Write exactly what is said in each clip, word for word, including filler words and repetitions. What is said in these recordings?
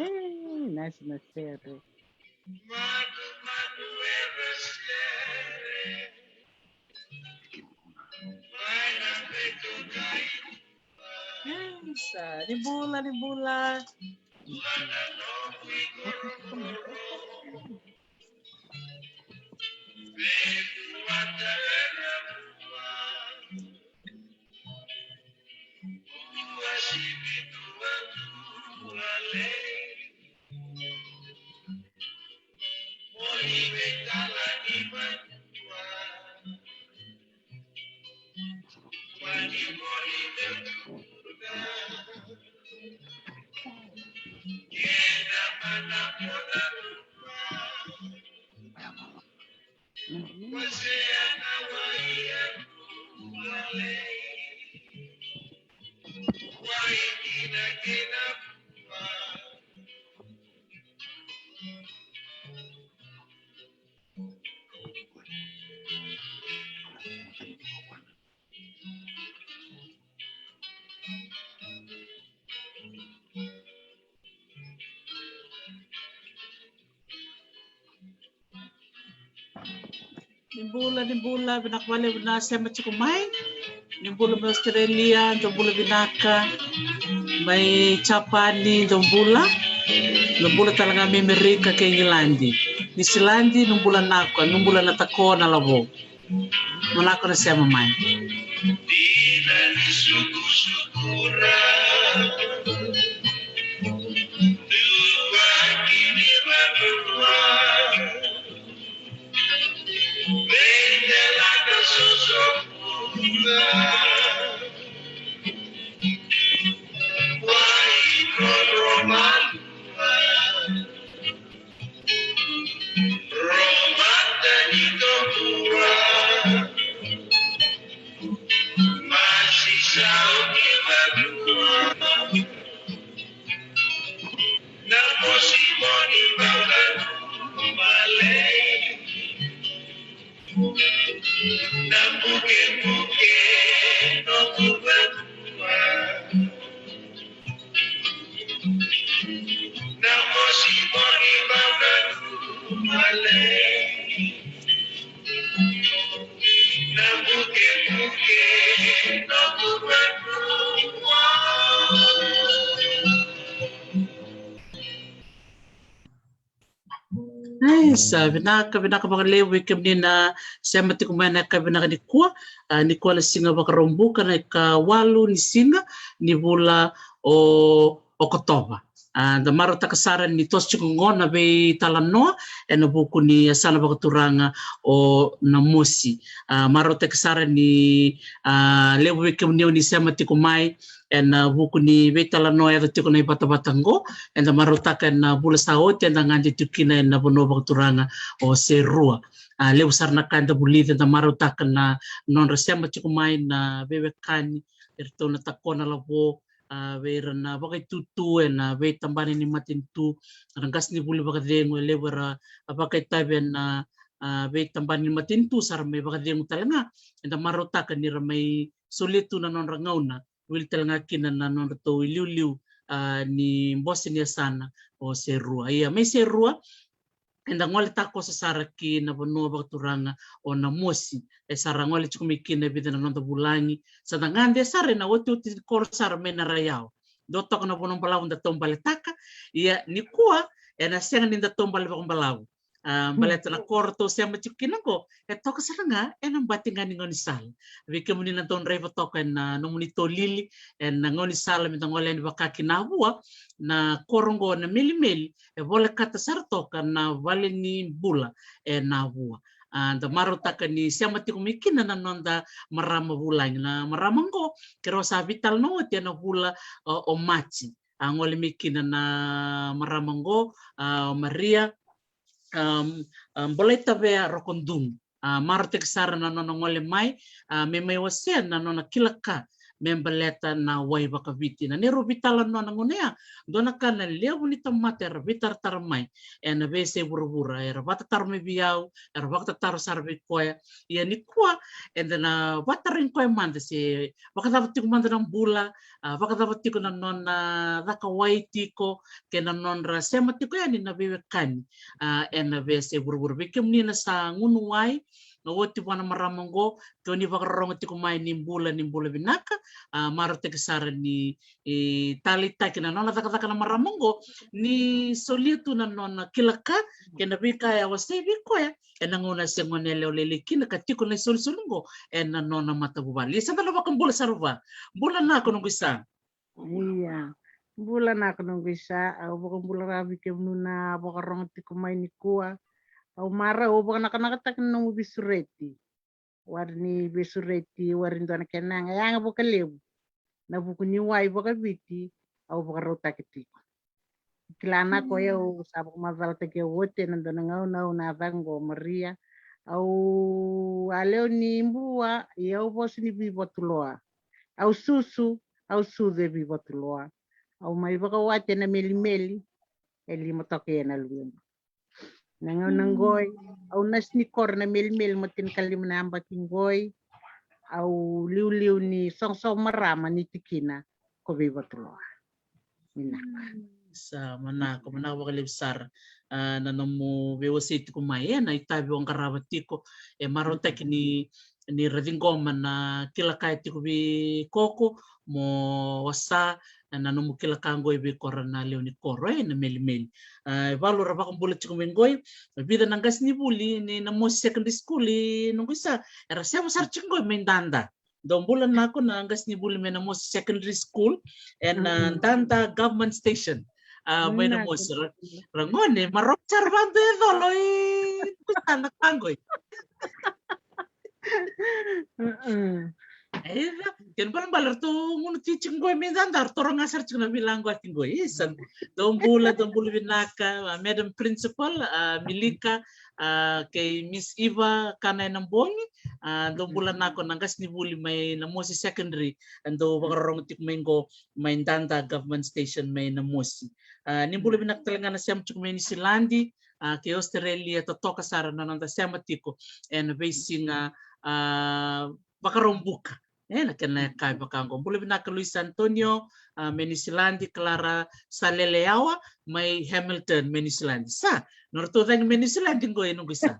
Ei, nice na sere. Ei, sa, ni bula, ni bula. Ni bula, ni bula, vinaka vakalevu na sema tiko mai. Ni bula mai Australia, dou bula vinaka. Mai Japani, dou bula. Dou bula tale ga mai Amerika kei Igiladi. Niusiladi, ni bula naka, ni bula na tako na lavo. Vinaka na sema mai. Ai, sa vinaka, vinaka vakalevu vei kemuni na sema tiko mai na yakavi vinaka nikua. A, nikua na siga Vakaraubuka, na ikawalu ni siga ni vula o Okotova. A, da marautaka sara ni toso tiko qo na veitalanoa ena vuku ni yasana vakaturaga o Namosi. A, marautaki sara ni, a, levu vei kemuni o ni sema tiko mai ena vuku ni veitalanoa e yaco tiko na ivatavata qo. Eda marautaka ena vula sa oti eda gade tiko kina ena vanua vakaturaga o Serua. A, levu sara na ka eda vulica, eda marautaka na nodra sema tiko mai na veiwekani, eratou na tako na lavo, a, vei ira na vakaitutu ena veitabana ni matanitu, na qasenivuli vakacegu, e levu era a vakaitavi ena, a, veitabana ni matanitu sa ra mai vakacegu tale ga. Eda marautaka ni ra mai solia tu na nodra gauna, wili tale ga kina na nodratou iliuliu, a, ni bose ni yasana o Serua. Ia mai Serua, eda gole takoso sara ki na vanua vakaturaga o Namosi. E sa ra gole tiko mai kina e vica na noda vulagi. Sa da gade sara ena otioti ni koro sara mai Narayawa. Dua toka na vanua balavu da taubaletaka. Ia nikua ena sega ni da taubale vakabalavu. A, baleta na koro tou sema tiko kina qo e toka sara ga ena bati ga ni gaunisala. Vei kemuni na dau draiva toka ena nomuni tolili ena gaunisala me da gole yani vaka ki Navua, na koro qo na Melimeli e volekata sara toka na valenibula e Navua. A, da marautaka ni sema tiko mai kina na noda marama vulagi. Na marama qo keirau sa veitalanoa oti ena vula o, o Maji. A, gole mai kina na marama qo, a, o Maria, a, a, Bolaitavea Rokodugu. A, marautaki sara na nona gole mai, a, me mai wasea na nona kila ka me baleta na wai vakaviti. Na neirau veitalanoa na gauna ya, dua na ka na levu ni tamata era veitaratara mai ena veiyasai vuravura, era vakatataro mai vei au, era vakatataro sara vei koya. Ia nikua eda na vakatarogi koya mada se vakacava tiko mada na bula, a, vakacava tiko na nona caka wai tiko, kei na nodra sema tiko yani na veiwekani, a, ena veiyasai vuravura. Vei kemuni na sa gunu wai, na oti vua na marama oqo, ke o ni vakarorogo tiko mai, ni bula, ni bula vinaka, a, marautaki sara ni, e, taleitaki na nona cakacaka na marama oqo, ni solia tu na nona kila ka kei na veika e wasei vei koya ena gauna se gone yalewa lailai kina ka tiko na isolisoli oqo ena nona matavuvale. Ia sa da na vakabula sara vua. Bula nako noqu isa. Ia. Bula nako noqu isa, au vakabula rawa vei kemuni na vakarorogo tiko mai nikua. Au marau, au vakanakanakataka na nomu veisureti. Wari ni veisureti, wari dua na kena yaga, yaga vakalevu. Na vuku ni wai vakaviti, au vakarautaki tiko. Kila na ko, mm, au sa vakamacalataki au oti ena dua na gauna, au na caka qo Maria. Au a lewe ni Bua, ia au vosa ni Vivatuloa. Au susu, au sucu e Vivatuloa. Au mai vakawati ena Melimeli, e lima toka ena luvequ. Na gauna qoi, mm, au nasi ni koro na Melimeli, mo tinikalima na yabaki qoi. Au liuliu ni soqosoqo marama ni tikina ko Vivatuloa. Vinaka. Mm. Sa manako, manako vakalevu sara, a, na nomu veiwasei tiko mai, e, na itavi o qarava tiko, e marautaki ni, ni ra ciqoma na kila ka e tiko vei koko, mo wasa na nomu kila ka qoi vei koro na lewe ni koro, e, na Melimeli. A, e valu ra vakabula tiko mai qoi, vica na qasenivuli ni Namosi Secondary School, i noqu isa, era sema sara tiko qoi mai Dada. Dou bula nako na qasenivuli mai Namosi Secondary School, ena, mm, Dada Government Station. A, mai Namosi, ra, ra gone, marau sara vaqo e colo, i, kusa na ka qoi. Mm-mm. Eda, kena balebale ratou gunu tiko qoi mai Dada, ratou rogo sara tiko na veilawa qo tiko qoi. Isa, dou bula, dou bula vinaka, a, Madam Principal, a, Milika, a, kei Miss Eva, kana ena bogi, a, dou bula nako na qasenivuli mai Namosi Secondary, a, dou vakarorogo tiko mai qo, mai Dada Government Station mai Namosi. A, ni bula vinaka tale ga na sema tiko mai Niusiladi, a, kei Australia, totoka sara na noda sema tiko ena veisiga, a, Vakaraubuka. E, na kena yakavi vaka oqo. Bula vinaka Luis Antonio, a, mai Niusiladi, Clara Saleleyawa, mai Hamilton, mai Niusiladi. Sa, nodratou cagi mai Niusiladi qo e noqu isa.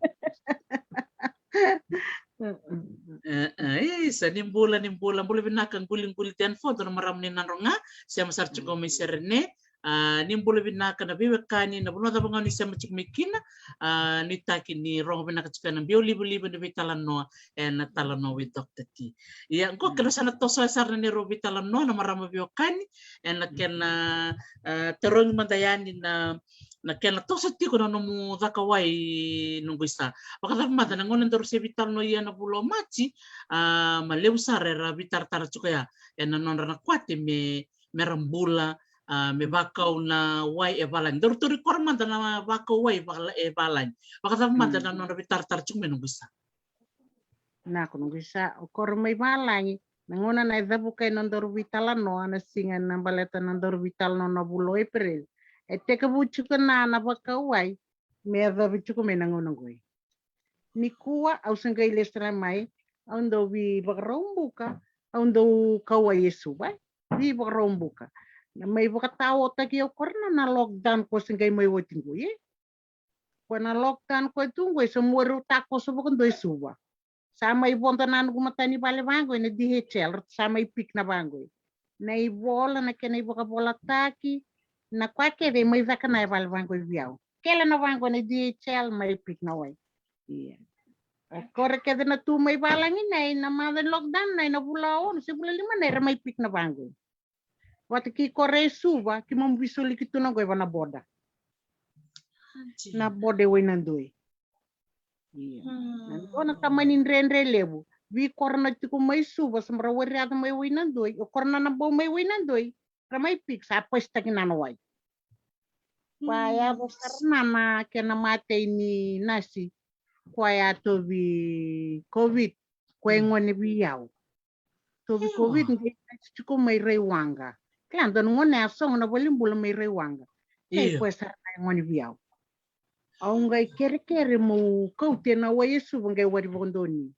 E, e, isa, ni bula, ni bula, bula vinaka Quliquli Denford, na marama ni Nadroga, sema sara tiko mai Serene, a, ni bula vinaka na veiwekani, na vanua cava ga ni sema tiko mai kina, a, nuitaki ni rogo vinaka tiko na biau livaliva ni veitalanoa, ena Talanoa with Doctor T. Ia, qo kena sa na toso sara na neirau veitalanoa na marama veiwekani, ena kena, a, tarogi mada yani na, na kena toso tiko na nomu caka wai noqu isa. Vakacava mada na gauna daru se veitalanoa ia na vula o Maji, a, ma levu sara era veitaratara tiko ya, ena nodra na kwate me, me ra bula, a, me vakau na wai e valagi. Daru tauri kora mada na vakau wai e vala-, e valagi. Vakacava mada na nodra veitaratara tiko mai noqu isa. Nako noqu isa, o koro mai valagi, na gauna na e cavuka ena nodaru veitalanoa, na siga na baleta na nodaru veitalanoa na vula o Epereli. E tekivu tiko na, na vakau wai, me yacovi tiko mai na gauna qoi. Nikua, au se qai lesu tale mai, au dau veivakaraubuka, au dau kauwai e Suva, e. Veivakaraubuka. Na mai vakataotaki au kora na, na lockdown ko se qai mai oti qoi, e. Ko na lockdown ko tu qoi, sa mua rau takoso vakadua e Suva. Sa mai vodo na noqu matanivale vaqo, na D H L, sa mai pick na vaqo. Na ivola, na kena ivakavolataki, na kwa kece mai caka na e vale vaqo vei au. Kele na vaqo na D H L, mai pick na wai. Ia. O kore kece na tu mai valagi na, na maca ni lockdown na, na vula ono se vula lima na era mai pick na vaqo. Vata kei koro e Suva, keimami veisoliki tu na qoi va na boda. Ati. Na boda e Wainadoi. Ia. Hmm. Na dua na tamani dredre levu. Vei koro na tiko mai Suva, sa mara wari yaco mai Wainadoi. O koro na na bau mai Wainadoi. Ra mai pick, sa pasitaki na na wai. Koya, hmm, yaco sara na, na kena matei ni nasi. Koya a tovi COVID. Koya e, hmm, gone vei au. Tovi Covid qai tiko mai Raiwaqa. Kila dua na gone a sogo na valenibula mai Raiwaqa. Ia. Koya sara na gone vei au. Au qai kerekere meu kauti ena wai e Suva qai wari vakadua ni.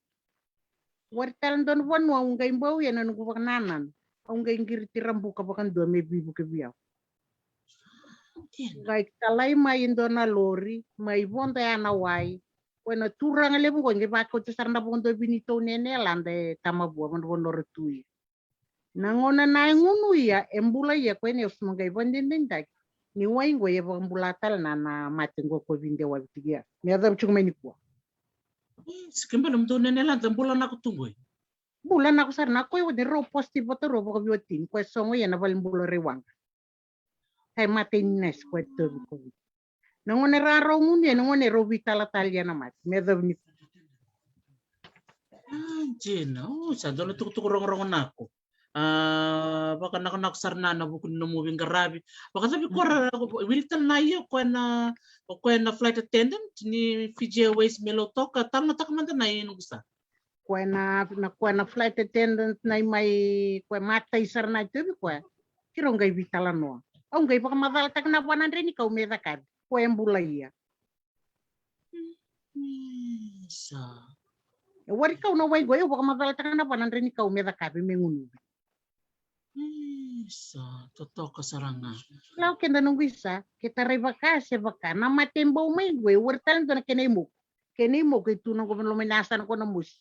Wari tale dua na vanua au qai bau ia na noqu vakanananu. Au qai qiriti Rabuka vakadua me veivuke vei au. Qai talai mai e dua na lori mai vodo ya na wai. Koya na turaga levu qo qai vakauta sara na vakadua vei neitou nene lada e Tamavua, vanua ra tu ia. Na gauna na e gunu ia, e bula ia, koya na e usu ma qai vakadinadinataki ni wai qo e vakabula tale na, na mate qo ko vide wavi tiki ya. Me yacova tiko mai nikua. Isi, ke bale mudou nene lada bula nako tu qoi. Bula nako sara na koya, oti rau positive vata rau vakaveiwatini, koya sogo ia na valenibula Raiwaqa. Kai mate ni nesi koya tovi Covid. Na gone ra rau gunu ia, na gone rau veitalatala ia na mate. Me yacova ni. Ah, Jina, o, sa dua na tukutuku rogorogo nako. Ah, vakanakonako sara na, na vuku ni nomu veiqaravi. Vakacavi kora, wili tale na ia, o koya na, o koya na flight attendant ni Fiji Airways me Lautoka, talanoataka mada na i noqu sa. Koya na, na, koya na flight attendant na i mai, koya matai sara na i tovi koya. Keirau qai veitalanoa. Au qai vakamacalataka na va na dre ni kau me cakavi. Koya e bula ia. Isa. E wari kau na wai qo, au vakamacalataka na va na dre ni kau me cakavi me gunuvi. Isa, totoka sara ga. Lau keda noqu isa, ke tarai vaka se vaka. Na mate bau mai qo, e wari tale dua na kena imoku. Kena imoku e tu na qo, loma ni yasana qo na mosi.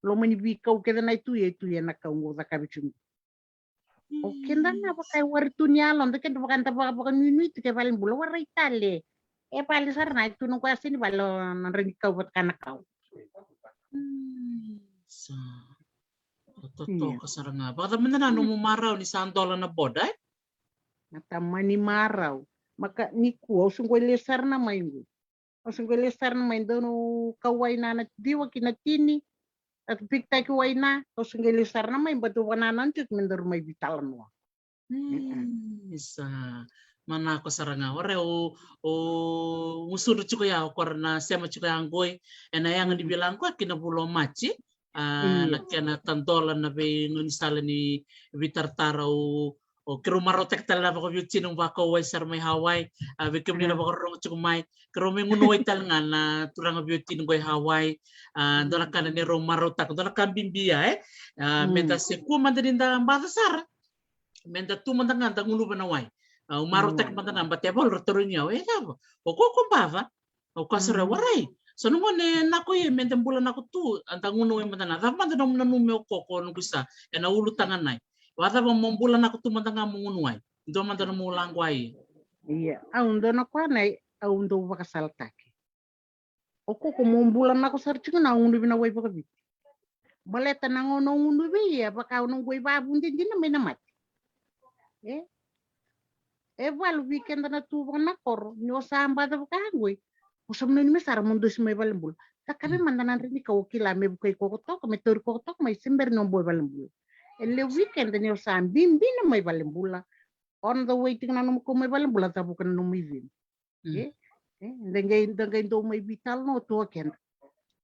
Loma ni veikau kece na i tu ia, e tu ia na kau qo cakavi tu. O keda na vaka e wari tu ni yaloda, keda vaka da vaka, vakanuinui tu ke valenibula, warai tale. E vale sara na i tu na qo yasa ni vale na dra ni kau vata ka na kau. Sa. Totoka sara ga. Vakacava mada na nomu marau ni sa dola na boda, e? Na tamani marau. Maka nikua, au sa qai lesu sara na mai qo. Au sa qai lesu sara na mai, dau na kauwai na na ciwa ki na tini. Au pikitaki wai na, au sa qai lesu sara na mai, but au vakanananu tiko me daru mai veitalanoa. Isa, manako sara ga. Ore, o, o, usudru tiko ya, o kora na sema tiko ya qoi, ena yaga ni vila qoi, ki na vula o Maji, a, na kena tadola na veigaunisala ni veitaratara, o, o keirau marautaki tale na vakaveiwatini, vakauwai sara mai Hawaii, a, vei kemuni na vakarorogo tiko mai, keirau mai gunu wai tale ga na turaga veiwatini qoi Hawaii, a, dua na ka na neirau marautaka, dua na ka bibi ya, e, a, meda se kua mada ni da baca sara. Meda tu mada ga da gunuva na wai. Au marautaka mada ga, bate valu ra tarogi au, e cava? O koko bava? Au kaya sara, warai. So na gone nako ia meda bula nako tu, a da gunuva mada ga. Cava mada nomu nanumi o koko noqu isa ena ulutaga nai? Vacava mo bula nako tu mada ga mo gunuwai? Dua mada nomu laqu ai. Ia, au dua na koya nai, au dau vakasalataki. O koko mo bula nako sara tiko na gunuvi na wai vakaviti. Baleta na gauna o gunuvi ia vaka o noqu ivavudedina mai na mate. E? E valu vei keda na tu vaka na koro, ni o sa baca vaka qoi. O sa mani me sara mo dosi mai valenibula. Cakavi mada na dra ni kau o kila me vukai koko toka, me tauri koko toka mai se bera ni o boi valenibula. E levu vei keda ni o sa bibina mai valenibula. On the way tiko na nomu kau mai valenibula, cavuka na nomu icegu. E, e, da qai, da qai dau mai veitalanoa tu o keda.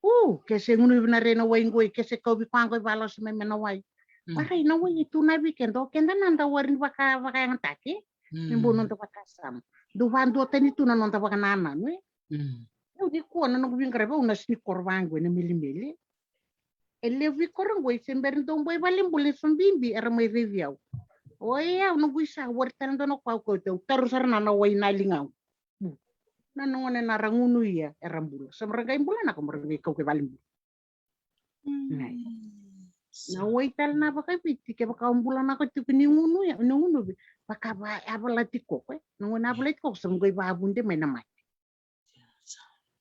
U, ke se gunuvi na rai na wai qoi, ke se kauvi koya qoi valosi mai me na wai. Warai na wai e tu na vei keda, o keda na da wari ni vaka, vakayagataki. Me bau noda vakasama. Dau vaduatani tu na noda vakanananu, e. Au nikua na noqu veiqaravi, au na sini koro vaqo ena melimeli. E levu i koro qoi se bera ni dau boi valenibula e so bibi era mai raici au. Oi au noqu isa, wari tale dua na koya au kauta, au taru sara na na wai na ligaqu. Na nona gone na ra gunu ia era bula. Sa mara qai bula nako mara qai kau ke valenibula. Na wai tale na vakaviti kevaka o bula nako tiko ni gunu ia, ni gunuvi. Vaka va, a valati koko, e. Na gone a valati koko sa qai vavude mai na mate.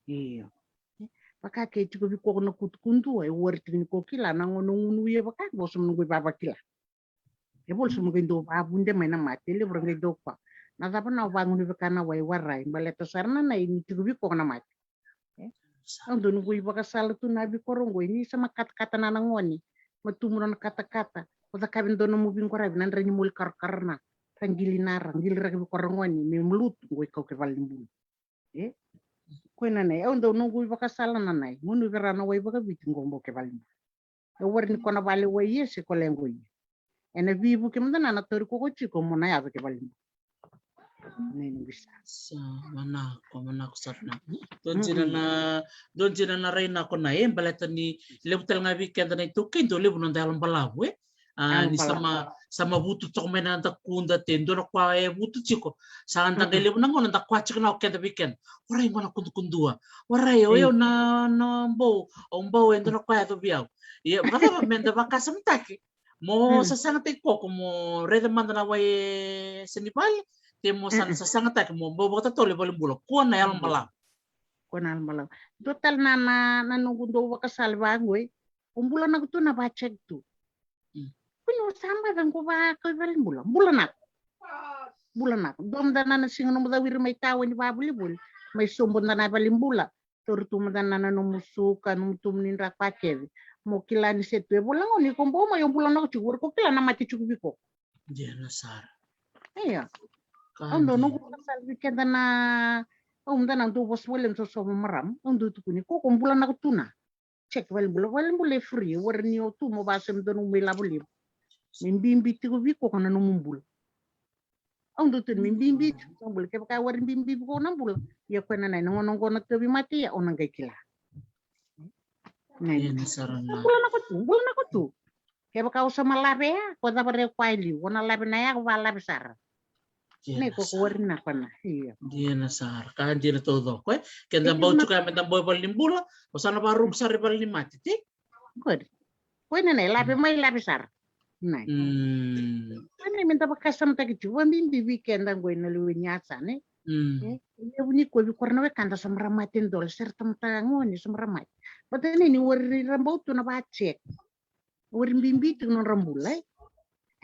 Io. Vaka ke tiko vei koko na kutukudua, e wari tiko ni ko kila na gone o gunu ia vaka, vo sa mani qai vavakila. E voli sa mani qai dau vavude mai na mate, e levu ra qai dau koya. Na cava na o vagunu veka na wai, warai, baleta sara na nai ni tiko vei koko na mate. E? Au dau ni qai vakasala tu na vei koro qoi, ni sa ma katakata na na gone. Ma tu muna na katakata, o cakavi dua nomu veiqaravi, na dra ni moli karokaro na. Ra qili na ra, qili ra vei koro gone, me malutu, qoi kau ke valenibula. E? Koya na nai, au dau noqu ivakasala na nai. Gunu vei ra na wai vakaviti qo bau ke vale. E wari ni ko na vale wai ia se ko leqo ia. Ena veivuke mada na na tauri koko tiko mo na yaco ki valenibula. Nei na visa. Sa manako, manako sara na. Dua dina na, dua dina na rai nako na e baleta ni levu tale ga vei keda na iTaukei dau levu noda yalo balavu e. A, ni sa ma, sa ma vutu toka mai na da kuda te dua na koya e vutu tiko. Sa da qai levu na gauna da koya tiko na o keda vei keda. Warai gona kudukudua. Warai o yau na, na bau, au bau e dua na koya yaco vei au. Ia vakacava me da vakasamataki mo sasagataki koko mo raica mada na wai e senivale, te mo sa, sasagataki mo bau vakatatolo i valenibula. Kua na yalo balavu. Kua na yalo balavu. Dua tale na, na, na noqu dau vakasala vaqo e. O bula nako tu na va check tu. Kua ni o sa baca qo vakau i valenibula. Bula nako. Bula nako. Dua mada na, na siga nomu cau ira mai tawa ni vavolivoli. Mai sobu mada na valenibula. Tauri tu mada na, na nomu suka, nomu tumu ni dra koya kece. Mo kila ni se tu e vola gona ni ko bau mai o bula nako tiko, wari ko kila na mate tiko vei ko. Dina sara. Ia. Au dau noqu vakasala vei keda na, au mada na dau vosa voli ena sosova marama. Au dau tukuni ko, ko bula nako tu na. Check valenibula, valenibula e free, wari ni o tu mo vasa me dua nomu ilavo levu. Me bibi tiko vei ko na nomu bula. Au dau tukuni me bibi tiko na bula, kevaka wari bibi vei ko na bula. Ia ko na nai, na gona qo na tauvimate ia, o na qai kila. Nai. Bula nako tu, bula nako tu. Kevaka o sa ma lave ya, ko cava re koya e liu, o na lave na ya, ko va lave sara. Nei ko ko wari na pana. Io. Dina sara, ka dina taucoko e. Keda bau tiko ya me da bau i valenibula, o sa na varuku sara i valenimate, ti? Qori. Ko ina na ilave mai lave sara. Nai. Ko ina me da vakasamataki tiko, vabibi vei keda qo ina lewe ni yasana e. E, levu ni ko vei kora na wekada sa mara mate dola, sera tamata gone sa mara mate. Bata nei ni wari ra bau tu na va check. Wari bibi tiko nodra bula e.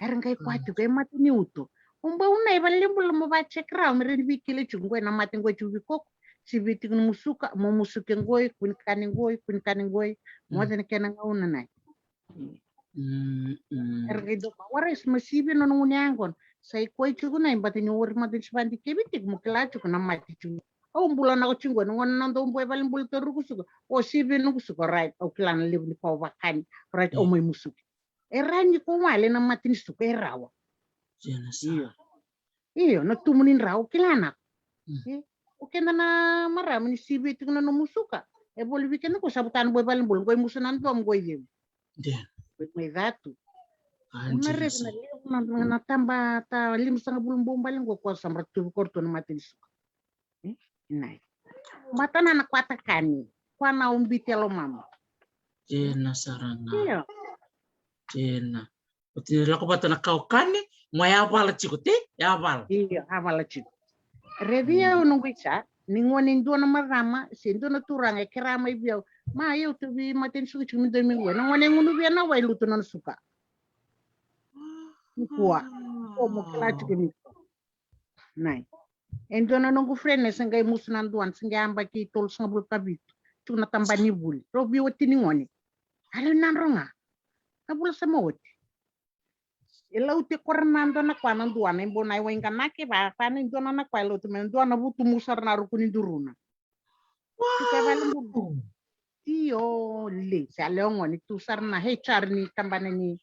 Era qai koya tiko e mate ni uto. O bau na i valenibula mo va check rawa me ra ni veikilai tiko qo e na mate qo e tiko vei koko. Sivi tiko na musuka, mo musuke qo e, kua ni kane qo e, kua ni kane qo e. Mo ca na kena gauna nai. Era qai dau ka warai sa ma sivi nona gunu yaqona. Sa i koya tiko nai bata ni wari mada ni sa vadikevi tiko mo kila tiko na mate tiko. Au bula nako tiko na gona na dau bua e valenibula tauri ruku suka. O sivi noqu suka, right, au kila na levu ni koya au vakani. Right, au mai musuki. E rawa ni ko wale na mate ni suka, e rawa. Io. Io, na tumu ni dra au kila nako. E, o keda na marama ni sivi tiko na nomu suka. E voli vei keda ko sa vutana bua e valenibula, qo i musu na dua mo qo i cegu. Qo i mai catu. Una raica na levu na, na taba ta limasagavulu bau bale qo ko sa mara tuvi koro tu na mate ni suka. E? Nai. Mata na na kwata kani. Kwa na umbiti e lomama. Dina sara ga. Io. Dina. Oti ni lako vata na kawa kani, mo yavala tiko te, yavala. Io, yavala tiko. Raici au noqu isa, ni gone dua na marama, se dua na turaga e kera mai vei au. Ma, au tauvi mate ni suka tiko me dua me gone. Na gone e gunu via na wai lutu na suka. Nikua. Ko mo kila tiko nikua. Nai. E dua na noqu friend e sa qai musu na duana, sa qai yabaki tolusagavulu ka vitu. Tiko na tabana ni vuli. Rau veiwatini gone. A lewe ni yadra ga. Na vula sa mai oti. E lauti koya na dua na koya na duana, e bau na i waiqanaki, va koya na i dua na koya e lauti mai na duana, vutu musu sara na ruku ni duruna. Tiko e valenibula. Io, lei, se a lewe gone, tu sara na H R ni tabana ni.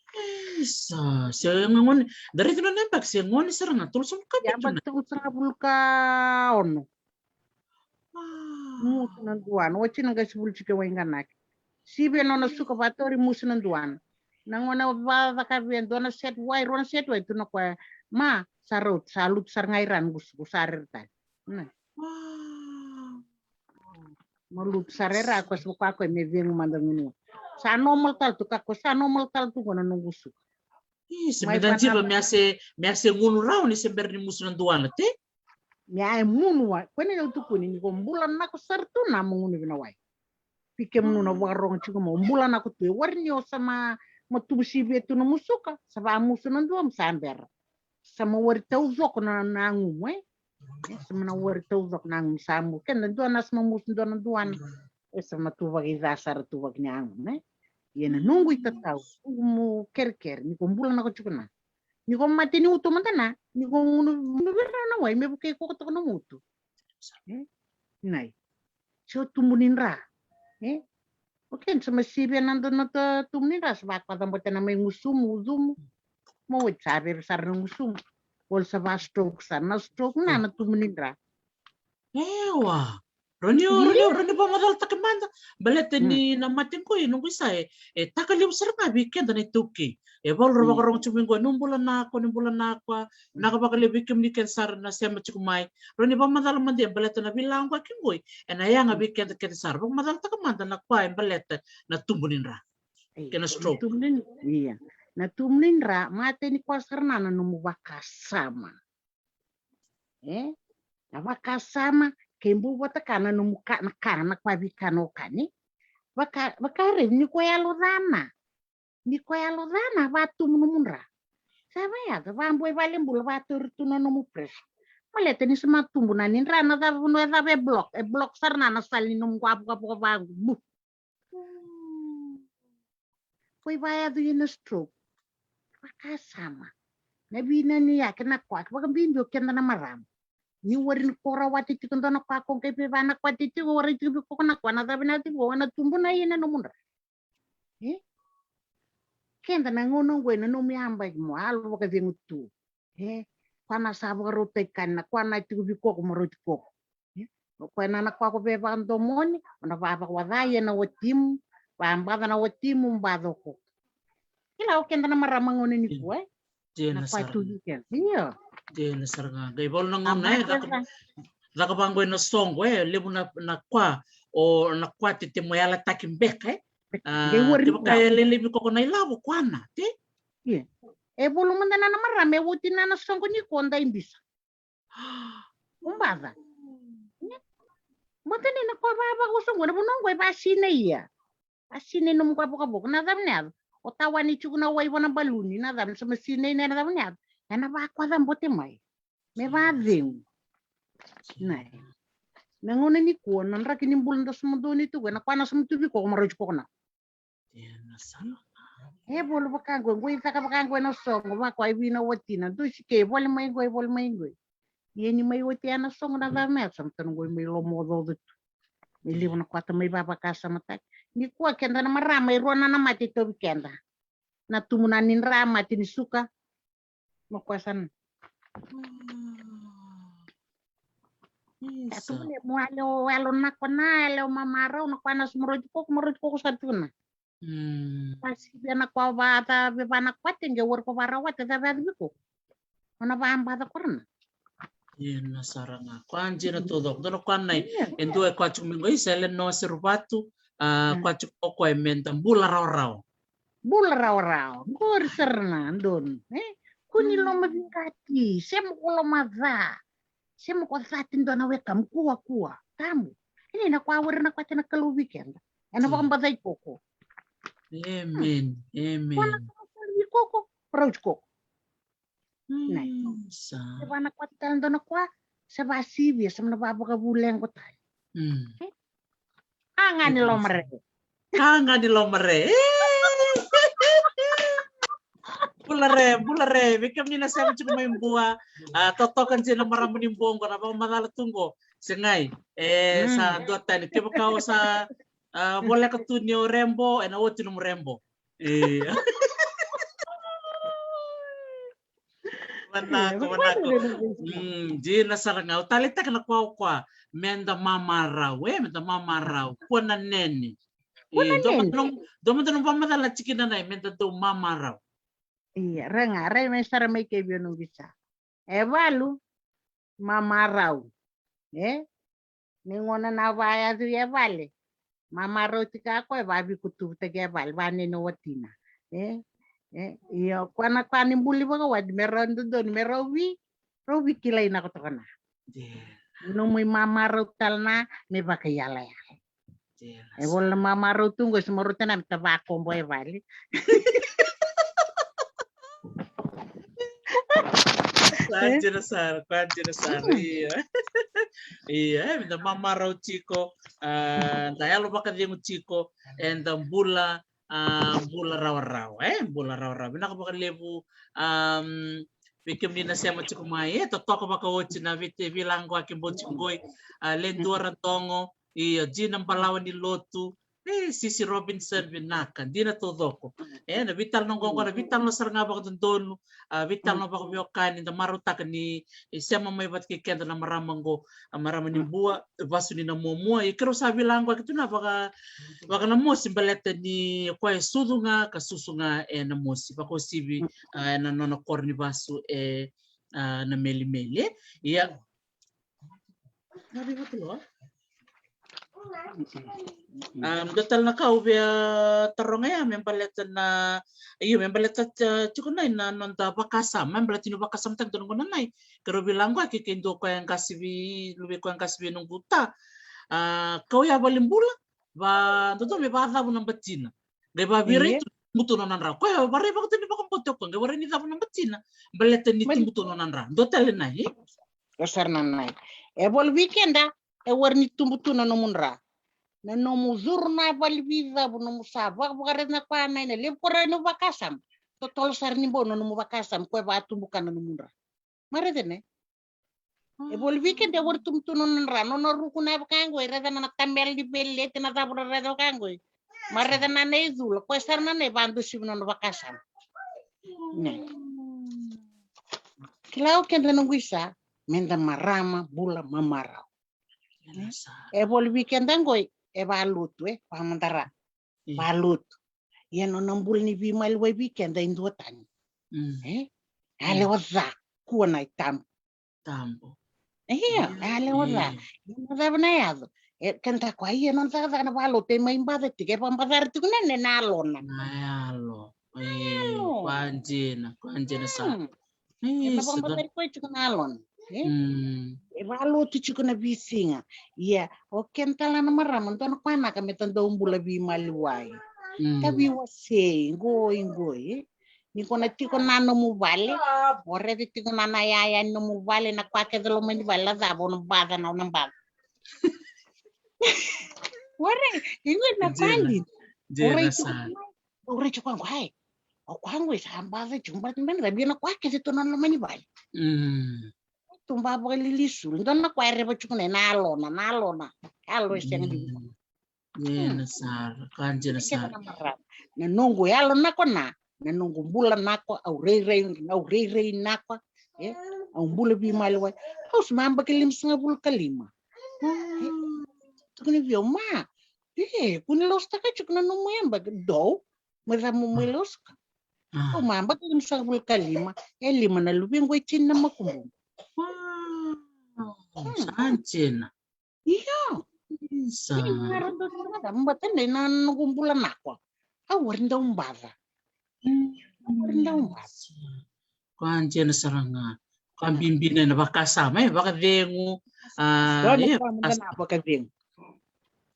Isa, se gone, da raica na nona yabaki, se gone sara ga, tolusagavulu ka vitu na. Yabaki tolusagavulu ka ono. Musu na duana, oti na qai sivuli tiko e waiqanaki. Sivi e nona suka vatauri musu na duana. Na gone vacaka vei e dua na set wai, rua na set wai, tu na koya. Ma, sa rauti, sa lutu sara ga i ra noqu suka, sa rere tale. Na. Ma lutu sara e ra, koya sa vaka koya me cegu mada gunu. Sa normal tale tu ka koya, sa normal tale tu qo na noqu suka. Isa, me da jiva me a se, me a se gunu rawa ni se bera ni musu na duana te? Me a e gunu wa, koya na au tukuni ni ko bula nako sara tu na mo gunu vina wai. Pi kemunu na vakarogo tiko mo bula nako tu e wari ni o sa ma, ma tubu sivi e tu na musuka, sa va musu na dua mo sa bera. Sa ma wari taucoko na, na gumu e. E sa ma na wari taucoko na gumu sa mu. Keda dua na sa ma musu dua na duana. E sa ma tuvaki ca sara tuvaki ni agumu e. Ia na noqu i tatau, noqu mu kerekere, ni ko bula nako tiko na. Ni ko mate ni uto mada na, ni ko gunu, gunu vei rau na wai, me vukei koko toka na mutu. E? Nai. Se o tubu ni dra. E? O keda sa ma sivia na dua na ta tubu ni dra, sa vakacabote na mai gusumu, ucumu. Mo oti sa veve sara na gusumu. Voli sa va stroke sara na stroke na na tubu ni dra. Ewa. Roni o roni o roni vakamacalataki mada. Baleta ni na mate qoi noqu isa e e taka levu sara ga vei keda na iTaukei. E valu ra vakarogo tiko mai qoi nu bula na ko nu bula na ko. Na ka vakalevu vei kemuni keda sara na sema tiko mai. Roni vakamacala mada e baleta na veilagoaki qoi. Ena yaga vei keda keda sara vakamacalataka mada na koya e baleta na tubu ni dra. Kena stroke. Ia na tubu ni dra mate ni koya sara na na nomu vakasama. E na vakasama ke bau vata ka na nomu ka na ka na koya vei ka na okani. Vaka vaka revi ni koya yalo cana. Ni koya yalo cana vatubu nomu dra. Sa vayaca vaboi vale bula vatori tu na nomu pressure. Maleta ni sa matubu na ni dra na cava vanua e cava e block e block sara na na sala ni nomu qwavukavoka vagu. Koi vayacu ina stroke. Vakasama na vinani yake na kwake vakabibi o keda na marama. Ni wari ni kora wati tiko dona kwako qai veva na kwati tiko wari tiko vei koko na kwa na cava na tiko na tubu na ina nomu dra. E keda na gauna oqo ina nomu yabaki mo alo vakacegu tu. E koya na sa vakarautaki kani na koya na tiko vei koko mo rauti koko. E o koya na na koya ko vevakadomoni o na vavakawaca ia na watimu. Vabaca na watimu baca o koko. Kila o keda na marama gauna ni kua e na koya tu vei keda. Io. Dina sara ga qai valu na gauna e caka vaqo ena soqo e levu na na koya o na koya tete mo yalataki beka e. Qai wari vaka e lelevi koko na ilavo koya na te. Ia e volo mada na na marama e oti na na soqo ni ko dai bisa. Ubaca. Mata ni na koya vavaka o soqo na vanua qo e vasina ia. Vasina i nomu koya vokavoka na cava ni yaco. O tawani tiko na wai vana baluni na cava ni sa masina i na na cava ni yaco. Ena vakoca bote mai. Me vacegu. Na na gauna ni kua na draki ni bula da suma doni tiko ena koya na suma tuvi koko ma rauti koko na. E voli vaka qo qo i caka vaka qo ena soqo vaka e vina watina dusi ke voli mai qo e voli mai qo. Ia ni mai wati ena soqo na cava me sa matana qo i mai lomo ococo tu. Me levu na kwata mai vavakasamataki ni kua keda na marama e rua na na mate tovi keda. Na tumu na ni dra mate ni suka. Ma koya sa na. Ia sa vale mo yale o yalo na ko na yale o mamarau na koya na sa maroti koko maroti koko sa tu na. Sa sivia na koya vata veva na koya te qe wari ko vara wate ca veaci vei koko. Ona vabaca ko rana. Ia na sara ga koya dina tu coko dona koya nai. E dua e koya tiko mai qo isa ele no se ruvatu. A koya tiko koya e meda bula rawarawa. Bula rawarawa qori sara na donu e. Kua ni loma vigati se mo ko loma ca. Se mo ko cati dua na wekamu kuakua tabu. Ena ina koya wari na koya tena Kalou vei keda ena vakabacai koko. Amen. Amen. Koya na koya vei koko rauti koko. Nai. Sa vana koya tale dua na koya sa vasivia sa mana vavakavuleqo tale. A ga ni loma re. A ga ni loma re. Bula re, bula re. Vei kemuni na sema tiko mai Bua. A totoka dina na marama ni Bua oqo na vakamacala tu oqo. Se gai e sa dua tani kevaka o sa voleka tu ni o rebo ena oti nomu rebo. Ia. Manako manako. Dina sara ga au taleitaka na koya o koya meda mamarau e meda mamarau kua na nene. Dua mada na vakamacala tikina nai meda dau mamarau. Ia rai ga rai mai sara mai kei vei noqu isa. E valu mamarau e. Ni gona na vayacu e vale mamarau tika koya vavikutuvutaki e vale vanene watina. E e ia koya na koya ni buli vakawati me rau dodonu me rau vi rau vi kilai na kotoka na. Nomu i mamarau tale na me vakaiyalayala. E vola na mamarau tu qo se marau tena me ta vakobo e vale. Sa dina sara, sa dina sara. Ia. Ia, e da mamarau tiko, a da yalo vakacegu tiko, e da bula, a bula rawarawa, e bula rawarawa. Vinaka vakalevu. A vei kemuni na sema tiko mai, e totoka vakaoti na veilagoaki bau tiko qoi. A le dua ra dogo, ia dina balawa ni lotu. E, Sisi Robinson, vinaka dina taucoko. E, na veitalanoa qo, na veitalanoa sara ga vakadodonu, a, veitalanoa vakaveiwekani, da marautaka ni, e, sema mai vata kei keda na marama qo, a, marama ni Bua, vasu ni Namuamua. Ia keirau sa veilagoyaki tu na vaka, vaka Namosi baleta ni o koya e sucu ga, ka susu ga e Namosi. Vakauasivi, a, ena nona koro ni vasu e, a, Namelimeli. Ia, A, dua tale na ka au via taroga ya me baleta na, io, me baleta, e, tiko na, na noda vakasama, me baleta ni vakasamataki dua na gauna nai. Keirau veilagoyaki kei dua koya e qase vei, luvei koya e qase vei noqu ta. A, kau ya valenibula, va, dodonu me vacavu na batina. Qai vavirai tu, tubu tu nona dra. Koya varai vakatani vakabauta o koya, qai varai ni cavu na batina. Baleta ni tubu tu nona dra. Dua tale nai. Dua sara na nai. E voli vei keda, e warai ni tubu tu na nomu dra. Na nomu curu na vale ni veicavu, nomu sa vakavakaraica na koya nai, na levu ko rai nomu vakasama. Totolo sara ni bau na nomu vakasama, koya vakatubu ka na nomu dra. Maraica ne? E voli vei keda e warai tubu tu na nona dra, nona ruku na vaka qo, e raica na tabela ni veleti na cavu ra raica vaka qo. Maraica na na icula, koya sara na na ivadusivi nona vakasama. Ne. Kila o keda noqu isa, meda marama, bula, mamarau. E voli vei keda qoi, e valotu, e, vakamadara. Valotu. Ia nona bula ni veimaliwai vei keda e dua tani. E? Yalewa ca, kua na itabu. Tabu. Ia, yalewa ca. Ia na cava na yaco? E, keda koya, ia nona cakacaka na valotu, e mai baca tiko, e vakabacari tiko na, na, na yalona. Na yalo. E, koya dina, koya dina sara. E, na vakabacari koya tiko na yalona. E? E valotu tiko na veisiga. Ia, o keda tale na marama, dua na koya naka meda dau bula veimaliwai. Ka veiwasei, qoi, qoi, e? Ni ko na tiko na nomu vale, o raica tiko na, na yaya ni nomu vale, na koya kece loma ni vale, na cava o na baca, na o na baca. Warai, iqo na koya li. O rai tiko na, o rai tiko qo, ai. O koya qo sa baca tiko, baleta beka ni via na koya kece tu na loma ni vale. Tu ba vakalili sulu, dua na koya e reva tiko na, na yalona, na yalona. Yalo e sega ni. Ena sara, ka dina sara. Na noqu yalo nako na, na noqu bula nako, au rairai, au rairai nako, e, au bula veimaliwai. Au se mabaki limasagavulu ka lima. E, tukuni vei au, ma, e, kua ni lositaka tiko na nomu yabaki, dou, me ca mo mai lositaka. Au mabaki limasagavulu ka lima, e lima na luvequ e tini na makubuqu. Sa dina. Io. Isa. Ni mara dua na ka, baleta ni na noqu bula nako. Au warai dau baca. Au warai dau baca. Koya dina sara ga. Koya bibi na vakasama, e, vakacegu. A, e, vakacegu.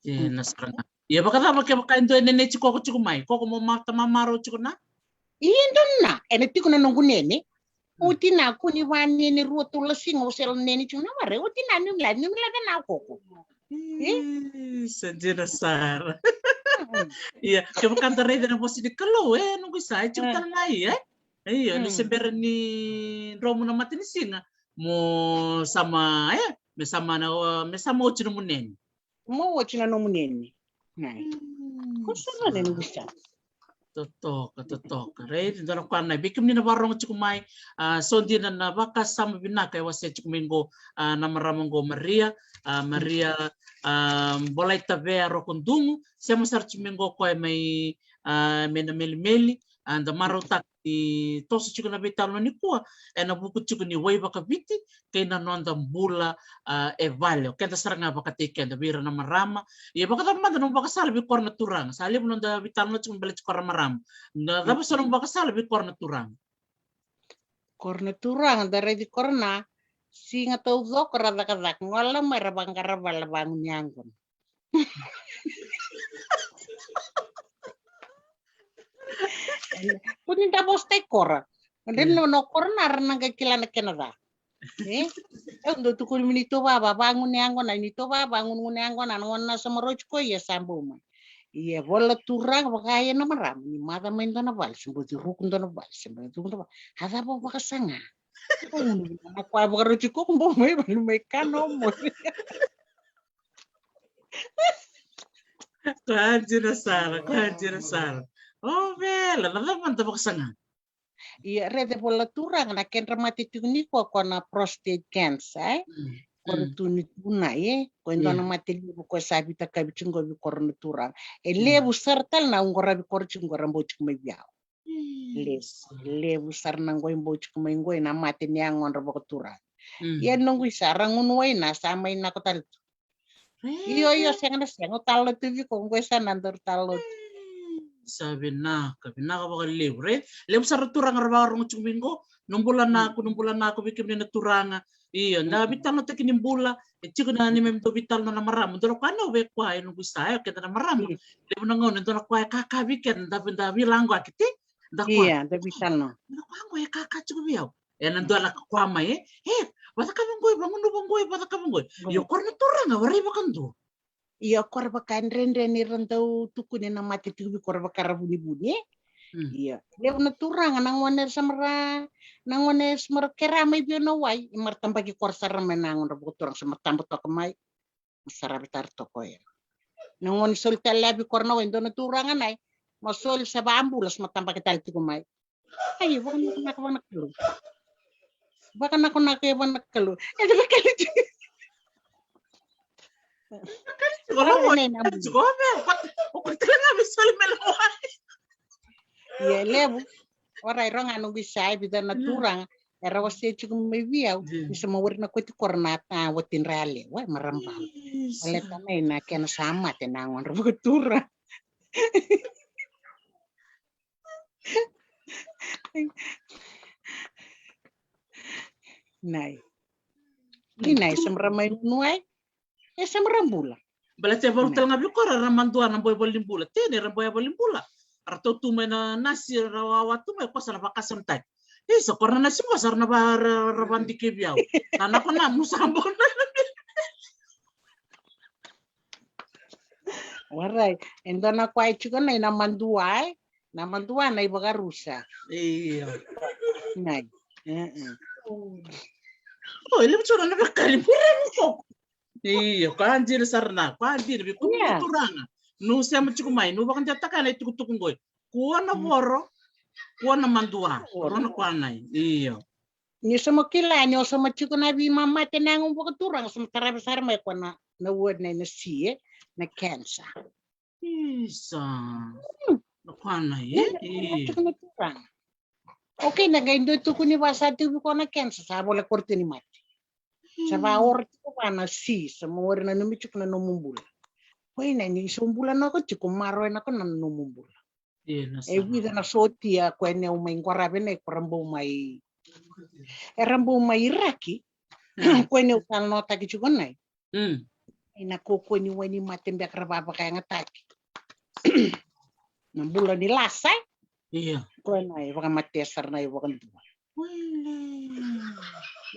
E, na sara ga. Ia vakacava kevaka e dua e nene tiko, ko tiko mai, ko, ko mo mata mamarau tiko na? Ia dua na, ena tiko na noqu nene. Oti na, kua ni vanene rua tolu na siga o se la nene tiko na ware. Oti na, niu mila, niu mila vena koko. E? Sa dina sara. Ia, kevaka da raica na vosa ni Kalou, e, noqu isa, e tiko tale ga, e? Io, ni se bera ni dromu na matanisiga, mo sama, e, me sama na, me sama oti nomu nene. Mo oti na nomu nene. Ko sa na nene visa. Totoka, totoka. Right? Dua na koya na, vei kemuni na vakarorogo tiko mai, a, so dina na vakasama vinaka e wasea tiko mai qo, a, na marama qo Maria, a, Maria, a, Bolai Tavea Rokodugu, sema sara tiko mai qo koya mai, a, mai Namelimeli, a, da marautaka ni toso tiko na veitalanoa nikua, ena vuku tiko ni wai vakaviti, kei na noda bula, a, e vale. O keda sara ga vakataki keda vei ira na marama. Ia vakacava mada nomu vakasala vei kora na turaga? Sa levu noda veitalanoa tiko me baleti kora na marama. Na cava so nomu vakasala vei kora na turaga? Kora na turaga, da raici kora na siga taucoko ra cakacaka. Gole mai ra vaqara vale, vagunu yaqona. Kua ni da vosa tai kora. Dre na nona kora na ra na qai kila na kena ca. E? Au dau tukuni me ni tou vava, vagunu yaqona, ni tou vava, gunugunu yaqona, na gona sa marau tiko ia sa bau mai. Ia vola turaga vaka ia na marama, ni maca mai dua na vale, se bau curuku dua na vale, se bau curuku dua na vale. A cava o vakasaga? Na koya vakarau tiko ko bau mai vale mai kana o moce. Koya dina sara, koya dina sara. O vela, na cava mada vakasaga? Ia, raica e vola na turaga na kedra mate tiko nikua ko na prostate cancer, e? Mm. Ko ra tu ni tu na, e? Ko e dua na mate levu ko e sa vitakavi tiko qo vei kora na turaga. E levu sara tale na uqoravi kora tiko qo ra bau tiko mai vei au. Levu, levu sara na qoi bau tiko mai qoi na mate ni yagodra vakaturaga. Mm. Ia noqu isa ra gunu wai na sa mai nako tale tu. Io, io, sega na sega, au tala tu vei iko, qo e sa na daru tala tu. Sa vinaka, vinaka vakalevu, right? Levu sara na turaga ra vakarogo tiko mai qo, no bula nako, no bula nako vei kemuni na turaga. Io, na veitalanoataki ni bula, e tiko na ni me dau veitalanoa na marama, dua na koya na vei koya e noqu isa, e, keda na marama. Levu na gauna, dua na koya e kaka vei keda, da, da veilagoaki ti, da koya. Ia, da veitalanoa. Dua na koya qo e kaka tiko vei au. E na dua na ka koya mai, e? E, vacakava qoi, vagunuva qoi, vacakava qoi. Io, kora na turaga, warai vakadua. Io, kora vakadredre ni ra dau tukuni na mate tiko vei kora vaka ra vunivuni, e? Mm. Io. Levu na turaga, na gone sa mara, na gone sa mara kera mai vei au na wai, i mara tabaki kora sara mai na yagodra vakaturaga sa mara taba toka mai. Saravi tara toka o ya. Na gone soli tale yavi kora na wai, dua na turaga nai. Ma soli sa vabula, sa ma tabaki tale tiko mai. Ai, vakanakonaka, vakanakalou. Vakanakonaka, e vakanakalou. E vakanakalou. Vakanakalou, vakanakalou. Ia, levu. Warai, roga noqu isa, e vica na turaga era wasea tiko mai vei au. Ni sa ma wari na koti kora na ta watidra yalewa, e marama. Baleta na i na kena sa mate na yagodra vakaturaga. Nai. Ni nai, sa mara mai nunu ai. E sa mara bula. Baleta e valu tale ga vei kora ra madua na boy valenibula. Tene ra boy valenibula. Ra tau tu mai na nasi ra wawa tu mai kosa na vakasamataki. E sa kora na nasi mo sa ra na va ra vadike vei au. Na nako na musa bona. Warai, e dua na koya e tiko na i na madua, e? Na madua na i vakarusa. Io. Nai. O, e levu tiko na na vekari pure mo. Io, koya dina sara na, koya dina vei kemuni na turaga. Nu sema tiko mai, nu vakadewataka na i tukutuku qoi. Kua na voro, kua na madua, voro na koya nai. Io. Ni sa ma kila ni o sa ma tiko na veimamate na yago vakaturaga, sa ma taravi sara mai koya na, na word na i na C, e, na cancer. Isa. Na koya nai, e? Tiko na turaga. Okay, na qai dua tukuni vaka sa tiko vei koya na cancer, sa vola kora tu ni mate. Sa vakaora tiko vaka na C, sa ma wari nanumi tiko na nomu bula. Koya nai ni sa bula nako tiko, maroroya nako na nomu bula. E vica na sotia ko e neu mai qwaravi na i ko ra bau mai, e ra bau mai raki. Ko e neu talanoataki tiko nai. I na kokoni wai ni mate beka ra vavakayagataki. Na bula ni lasa. Ia. Ko e nai vakamatea sara nai vakadua.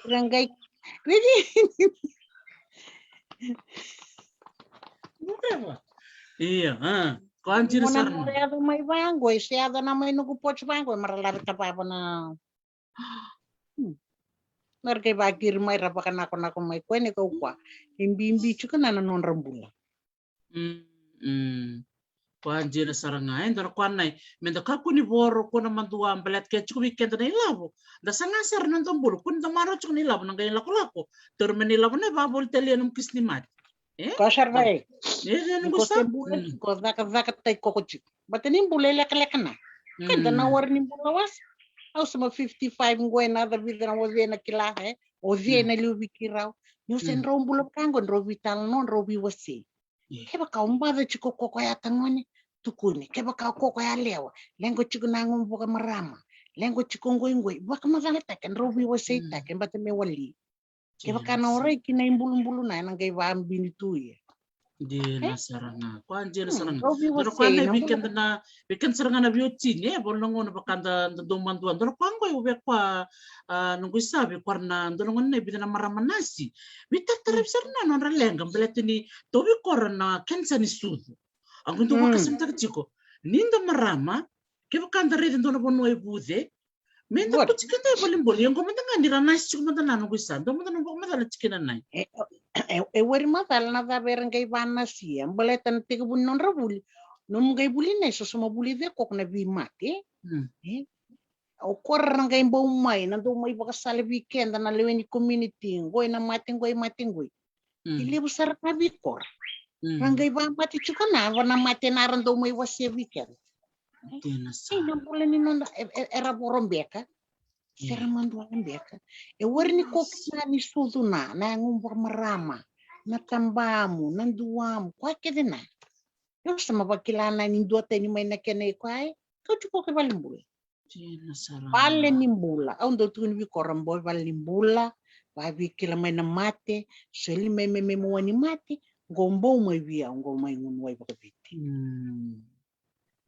Ira qai. Ia, a. Ko a diri sara na. Mara yaco mai vaqo, e se yaco na mai noqu poti vaqo, e mara laveta vava na. Mara qai vakiri mai ra vakanakonako mai ko e ni kau koa. E bibi tiko na na nodra bula. Mm, mm. Koya dina sara ga, e dua na koya nai, me da kakua ni voro, kua na madua, baleta ke tiko vei keda na ilavo. Da saga sara na noda bula, kua ni da marau tiko na ilavo, na qai lakolako. Tauri mai na ilavo na ivakavoli talia nomu kisi ni mate. E? Koya sara ga e. E, e, noqu sa. Ko se bula tiko, cakacaka tai koko tiko. Baleta ni bula e lekaleka na. Keda na wari ni bula wasa. Au sa ma fifty-five qo e na ca vica na o cei na kila, e? O cei na liu vei keirau. Ni o se drau bula vaka qo, drau veitalanoa, drau veiwasei. Kevaka o baca tiko ko koya tagane, tukuni. Kevaka ko koya lewa, leqo tiko na yagomu vakamarama. Leqo tiko qoiqoi, vakamacalataki, drau veiwaseitaki, e bata me wali. Kevaka na orai kina ibulubulu na, ena qai vabini tu ia. Dina sara ga. Koya dina sara ga. Dua na koya na vei keda na, vei keda sara ga na veiwatini, e, volo na gauna vaka da dau madua. Dua na koya qo e vei koya, a, noqu isa vei koya na, dua na gauna na vica na marama nasi. Veitataravi sara na nodra leqa, baleta ni tauvi kora na kenisa ni sucu. Au qai dau vakasamataka tiko. Ni da marama, kevaka da raica dua na vanua e vuce, me da kuti keda e valenibula. Ia qo mada ga ni ra nasi tiko mada na noqu isa. Dua mada na vakamacala tikina nai. E, o, E, e wari macala na cava era qai vanasia baleta na tekivu ni nodra vuli. Nomu qai vuli na isoso, ma vuli cekoko na veimate. Mm. E? O kora ra qai bau mai, na dau mai vakasala vei keda na lewe ni community, qoi na mate qoi, mate qoi. Mm. E levu sara na veikora. Mm. Ra qai vamate tiko na, va na mate na ra dau mai wasea vei keda. Dina sara. Ei, na bula ni noda, e, e, era voro beka. Sera madua na beka. E wari ni koki na ni sucu na, na yagomu vakamarama, na tabamu, na duamu, koya kece na. Io sa ma vakila na ni dua tani mai na kena i koya, e, kauti koki valenibula. Dina sara. Valenibula. Au dau tukuni vei kora bau valenibula, vavikila mai na mate, soli mai me me mua ni mate, qo bau mai vei au, qo mai gunu wai vakaviti. Mm.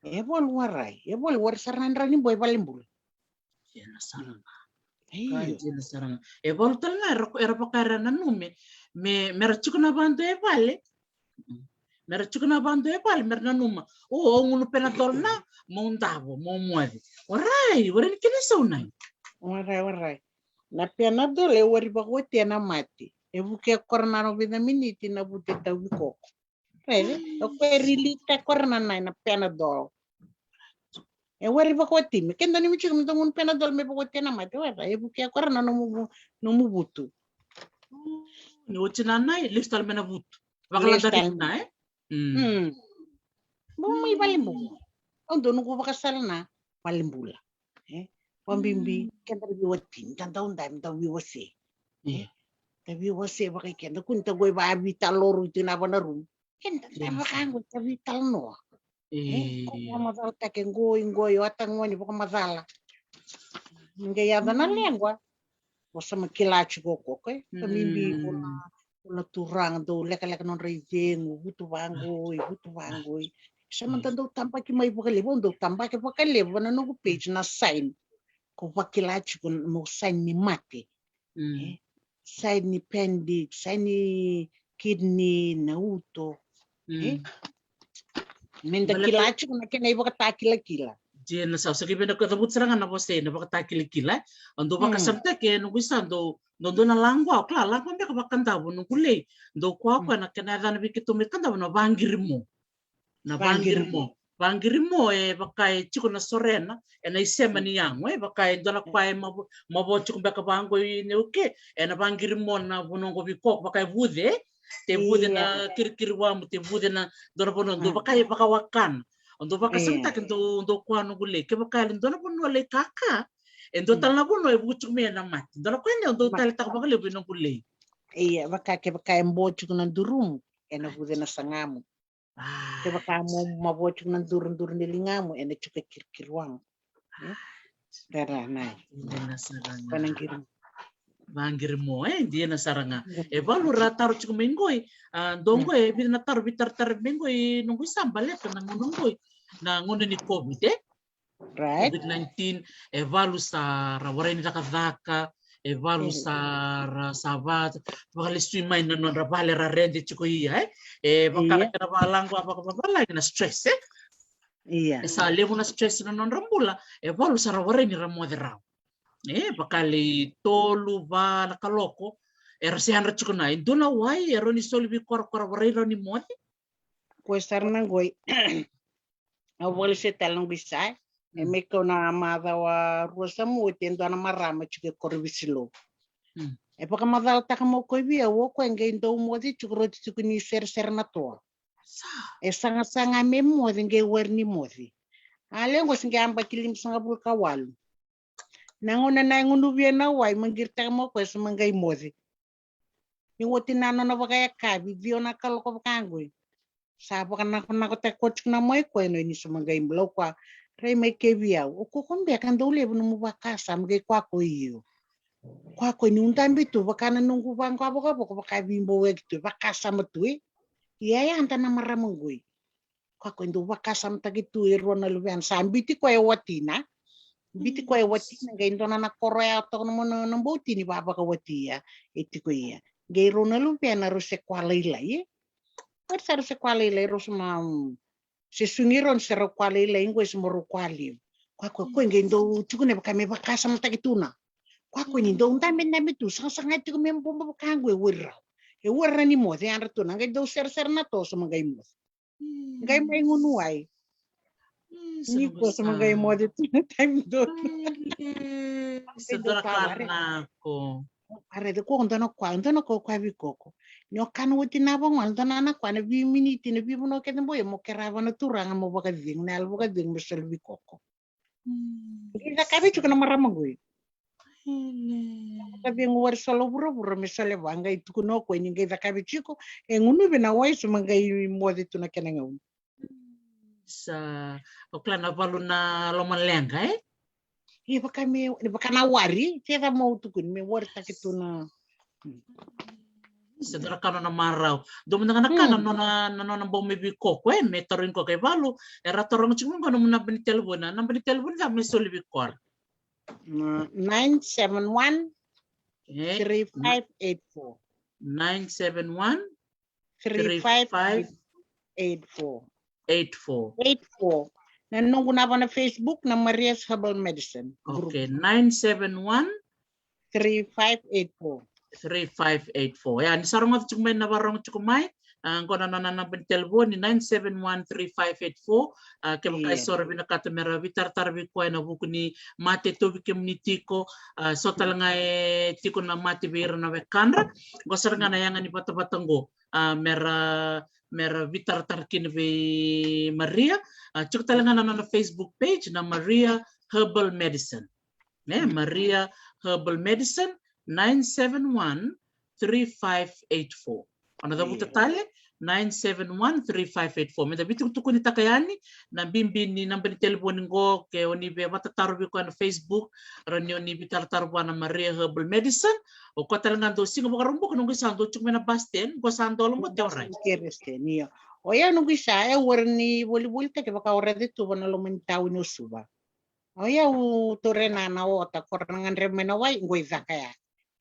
E voli warai, e voli warai sara na dra ni boi valenibula. Dina sara ga. Io. Ka dina sara ga. E voli tale ga era, era vaka era nanumi me, me ra tiko na vado e vale. Me ra tiko na vado e vale, me ra nanuma. O, o gunu Panadol na, mo davo, mo moce. Warai, warai ni kena saunai. Warai, warai. Na Panadol e wari vakaotia na mate. E vukea kora na novica miniti na vute tauvi koko. Raica, o koya e rili ta kora na nai na Panadol. E wari vakaoti me keda ni mitiko me dogunu Panadol me vakaoti na mate, wara e vukea kora na nomu, nomu vutu. Ni oti na nai, lesu tale me na vutu. Vakaladari na, e? Mm. Bau mai valenibula. Au dau noqu vakasala na valenibula. E? Vabibi, keda ra veiwatini, da dau dai, da veiwase. E? Da veiwase vakai keda, kuni ta qoi vavitaloru tu na vanarumu. Keda da vakaqo, da vitalanoa. E, e, ko vakamacalataki qoi, qoi, o ata goni vakamacala. Qai yaco na lequa. Ko sa ma kila tiko ko, ko, e? Ka bibi ko na, ko na turaga dau lekaleka nodra icegu, vutu vaqoi, vutu vaqoi. Sa ma da dau tabaki mai vakalevu, au dau tabaki vakalevu, na noqu page na sign. Ko vakila tiko mo sign ni mate. Mm. E? Sign ni pendix, sign ni kidney, na uto. Mm. E? Me da kila tiko na kena ivakatakilakila. Dina sa, sa kei vei na ko cavuti sara ga na vosa na vakatakilakila. Au dau vakasamataki e noqu isa dau, dau, dau na laqua, o kila, laqua beka vakadavu noqu lei. Dau kua koya na kena yacana vei keitou mai Kadavu na vaqirimo. Na vaqirimo. Vaqirimo e vaka e tiko na sorena ena isema ni yago, e vaka e dua na koya e mavo, mavo tiko beka vaqo i Niuke, ena vaqirimo na vanua qo vei koko, vaka e vuce, te vuce na kirikiriwamu, te vuce na dua na vanua, dua vaka e vakawakana. Au dau vakasamataki dau, dau kua noqu lei, kevaka e dua na vanua lai kaka, e dua tale na vanua e vuku tiko mai ena mate. Dua na koya e dau taleitaka vakalevu i noqu lei. Ia, vaka kevaka e bo tiko na durumu, ena vuce na sagamu. Kevaka mo mavo tiko na duruduru ni ligamu, ena tiko e kirikiriwamu. E? Tara na. Dina sara ga. Vaqirimo. Vaqirimo, e, dina sara ga. E valu ra taro tiko mai qoi. A, dou qoi, e vica na taro veitaratara mai qoi, noqu isa baleta na gauna qoi. Na gauna ni COVID, e? Right. COVID nineteen, e valu sa ra warai ni cakacaka, e valu sa ra sa va, vakalesui mai na nodra vale ra rede tiko ia, e? E vaka na kena valaqua vakavavalagi na stress, e? Ia. E sa levu na stress na nodra bula, e valu sa ra warai ni ra moce rawa. E, vaka lai tolu, va na kaloko, era se yadra tiko na, e dua na wai, e rawa ni soli vei kora, kora warai rawa ni moce. Koya sara na qoi. Au vakalesui tale noqu isa, e me kau na macawa rua sa muti e dua na marama tiko e Korovisilou. E vakamacalataka mai o koya vei au, o koya qai dau moce tiko, rauti tiko ni seresere na toa. E sagasaga me moce, qai wari ni moce. A lewe qo se qai yabaki limasagavulu ka walu. Na gauna na e gunu via na wai, ma qiritaka mai o koya sa ma qai moce. Ni oti na nona vakayakavi, ciwa na kaloko vakaqoi. Sa vakanakonakotaki koya tiko na mai koya, no ni sa ma qai bula o koya. Rai mai kei vei au, o koko beka dau levu nomu vakasama, qai koya ko io. Koya ko niu dabe tu, vaka na noqu vaqo a vokavoko, vaka vei bau eki tu, vakasama tu, e. Ia, ia, da na marama qoi. Koya ko e dau vakasamataki tu e rua na luvena, sa biuti koya e watina. Biuti koya e watina, qai dua na koro ya toka na mona na bauti ni vavakawatia e tiko ia. Qai rau na luvena rau se kwa lailai, e. Koya sa rau se kwa lailai, rau se ma, mm, se sugi rau ni se rau kwa lailai, qo e se mo rau kwa levu. Koya ko, ko e qai dau tiko na vaka me vakasamataki tu na. Koya ko ni dau dabedabe tu, sagasaga tiko me bobo vaka qo e wari rau. E wara ni moce, yadra tu na qai dau seresere na toso ma qai moce. Qai mai gunu wai. Ni koso ma qai moce tu na taimi donu. Sa dua na ka nako. A raica ko dua na kwa, dua na kwa, kwa vikoko. Ni o kana oti na vagona, dua na na kwa, na viminiti, na vivanua kece boya mo kerava na turaga mo vakacegu, na yalo vakacegu me soli vikoko. Qai cakava tiko na marama qoi. Vakacegu wari solo vuravura me sole va, qai tukuna o koya ni qai cakava tiko, e gunuvi na wai so ma qai moce tu na kena gauna. Sa, o kila na valu na lomaleqa, e? E vaka me, e vaka na wari, se ca mau tukuni, me waritaki tu na. Sa dua na ka nona marau. Dua mada ga na ka na nona, na nona bau me vikoko, e, me tarogi koya e valu, era taroga tiko mai qo na nomu naba ni telefoni, na naba ni telefoni ca me soli vei koya. Nine seven one, three five eight four. Nine seven one, three five eight four. Eight four. Eight four. Na noqu naba na Facebook na Maria's Herbal Medicine. Okay, nine seven one, three five eight four. Three five eight four. Ia, ni sa rogoca tiko mai na varogo tiko mai, a, qo na nona naba ni telefoni, nine seven one three five eight four. A, kevaka e so ra vinakata me ra veitaratara vei koya ena vuku ni mate e tauvi kemuni tiko, a, so tale ga e tiko na mate vei ira na wekadra. Qo sara ga na yaga ni vatavata qo, a, me ra, me ra veitaratara kina vei Maria. A, tiko tale ga na nona Facebook page na Maria Herbal Medicine. E, Maria Herbal Medicine, nine seven one three five eight four. O na cavuta tale, nine seven one three five eight four. Me da veitukutukunitaka yani na bibi ni naba ni telefoni qo, ke o ni via vatatarovi koya na Facebook, ra ni o ni veitaratara vua na Maria Herbal Medicine. O koya tale ga dau siga Vakaraubuka, noqu isa dau tiko mai na bus stand, qo sa dolo mo te orai. Keresten, io. O yau noqu isa, e wara ni volivolitaki vaka o raica tu va na loma ni tauni o Suva. O yau taura na, na ota, ko ra na gadreva mai na wai, qo i caka ya.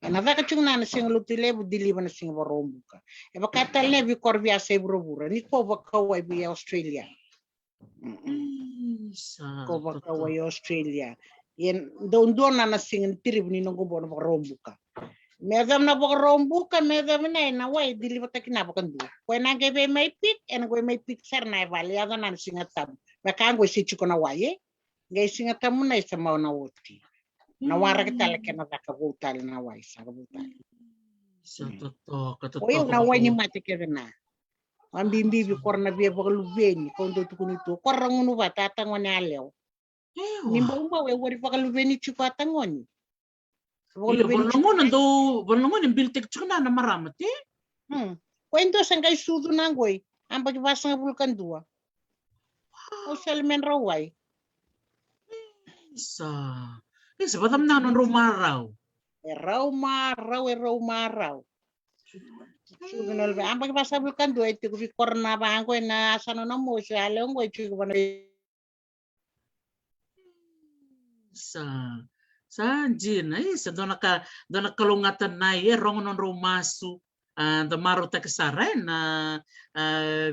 Ena caka tiko na, na siga Lotulevu, deliver na siga Vakaraubuka. E vaka tale na vei koro via sa i vuravura, ni ko vakawai vei Australia. Ko vakawai Australia. Ia dau dua na, na siga ni tirivu ni noqu bau na Vakaraubuka. Me yacova na Vakaraubuka, me yacova na, na wai, deliver taki na vakadua. Ko ena qai vei mai pick, ena qai mai pick sara na e vale, yaco na, na Siga Tabu. Me ka qo i se tiko na wai, e? Qai Siga Tabu na i sa mau na oti. Na waraki tale kena caka vou tale na wai, sa vou tale. Sa totoka, totoka. O yau na wai ni mate kece na. Wa bibi vei koro na via vakaluveni, ko dau tukuni tu. Koro ra gunu vata, a tagone a lewa. Ni bau bau e wari vakaluveni tiko a tagone. Io, vakaluveni tiko. Valu na gauna dau, valu na gauna e bilitaki tiko na, na marama, te? Hmm. Ko e dua sa qai sucu na qoi, a baki vasagavulu ka dua. Au sele me drau wai. Isa. Isa, vata mada na nodrau marau. E rau marau, e rau marau. Sucu na luve, a baki vasagavulu ka dua, e tiko vei koro na vaqo, ena sa nona mosi, a lewa qo e tiko vana. Sa, sa dina, isa, dua na ka, dua na kalougata na i e rogo nodrau masu, a, da marautaki sara, e, na, a,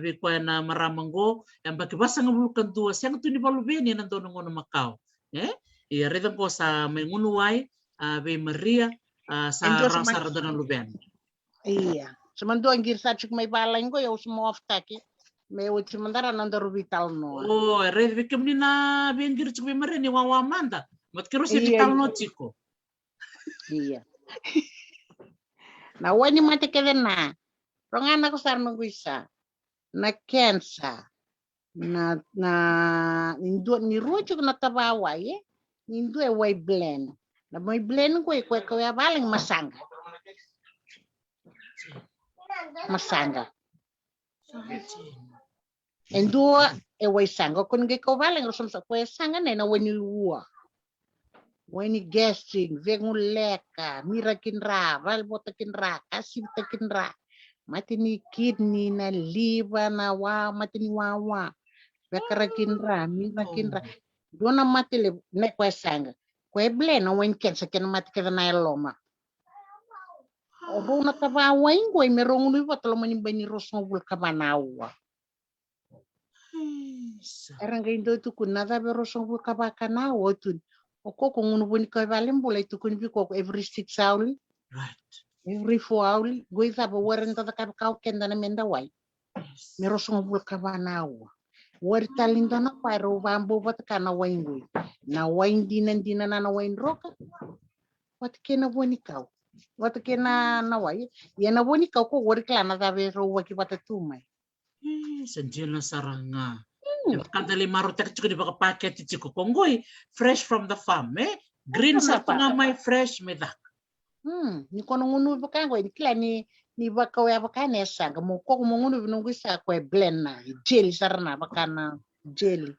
vei koya na marama qo, e baki vasagavulu ka dua, sega tu ni vakaluveni ena dua na gauna makawa, e? Ia raica qo sa mai gunu wai, a, vei Maria, a, sa rawa sara dua na luvena. Ia. Sa madua qiri sa tiko mai valagi qo, ia au sa mai off taki. Me oti mada ra na nodaru veitalanoa. O, e raici vei kemuni na veiqiri tiko vei Maria ni wawa mada. Mata keirau se veitalanoa tiko. Ia. Na wai ni mate kece na. Roga na ko sara noqu isa. Na cancer. Na, na, ni dua, ni rua tiko na tavawai, e? Ni dua e wai blen. Na wai blen qo e koya e kau ya valagi masaqa. Masaqa. E dua e wai saqa, ko ni qai kau valagi, rau sa masaqa, ko e saqa na, na wai ni ua. Wai ni gastric, cegu leka, mira kidra, valevota kidra, kasivita kidra. Mate ni kidney, na liver, na wa, mate ni wawa. Vekara kidra, mira kidra. Dua na mate levu, na ko e saqa. Ko e blen, na wai ni cancer, kena mate kece na e loma. O rau na tavawai qo, e me rau gunu i vata loma ni bai ni ruasagavulu ka va na aua. Isa. Era qai dau tukuni na cava e ruasagavulu ka va ka na aua, o tukuni. O koko gunu vua ni kau e vale bula, e tukuni vei koko every six hourly. Right. E rui fo auli, qoi cava wari da cakava ka o keda na meda wai. Me rosogavulu ka va na aua. Wari tale ni dua na koya rau vabau vata ka na wai qoi. Na wai dina dina na na wai droka. Vata kei na vonikau. Vata kei na na wai. Ia na vonikau ko wari kila na cava e rau waki vata tu mai. E, sa dina sara ga. E vaka da lai marautaka tiko ni vakapakete tiko ko qoi, fresh from the farm, e? Green sara tu ga mai, fresh me caka. Hmm, ni ko na gunuvi vaka qoi, ni kila ni, ni vaka oya vaka na e saqa, mo koko mo gunuvi noqu isa ko e blend na, e jelly sara na vaka na jelly.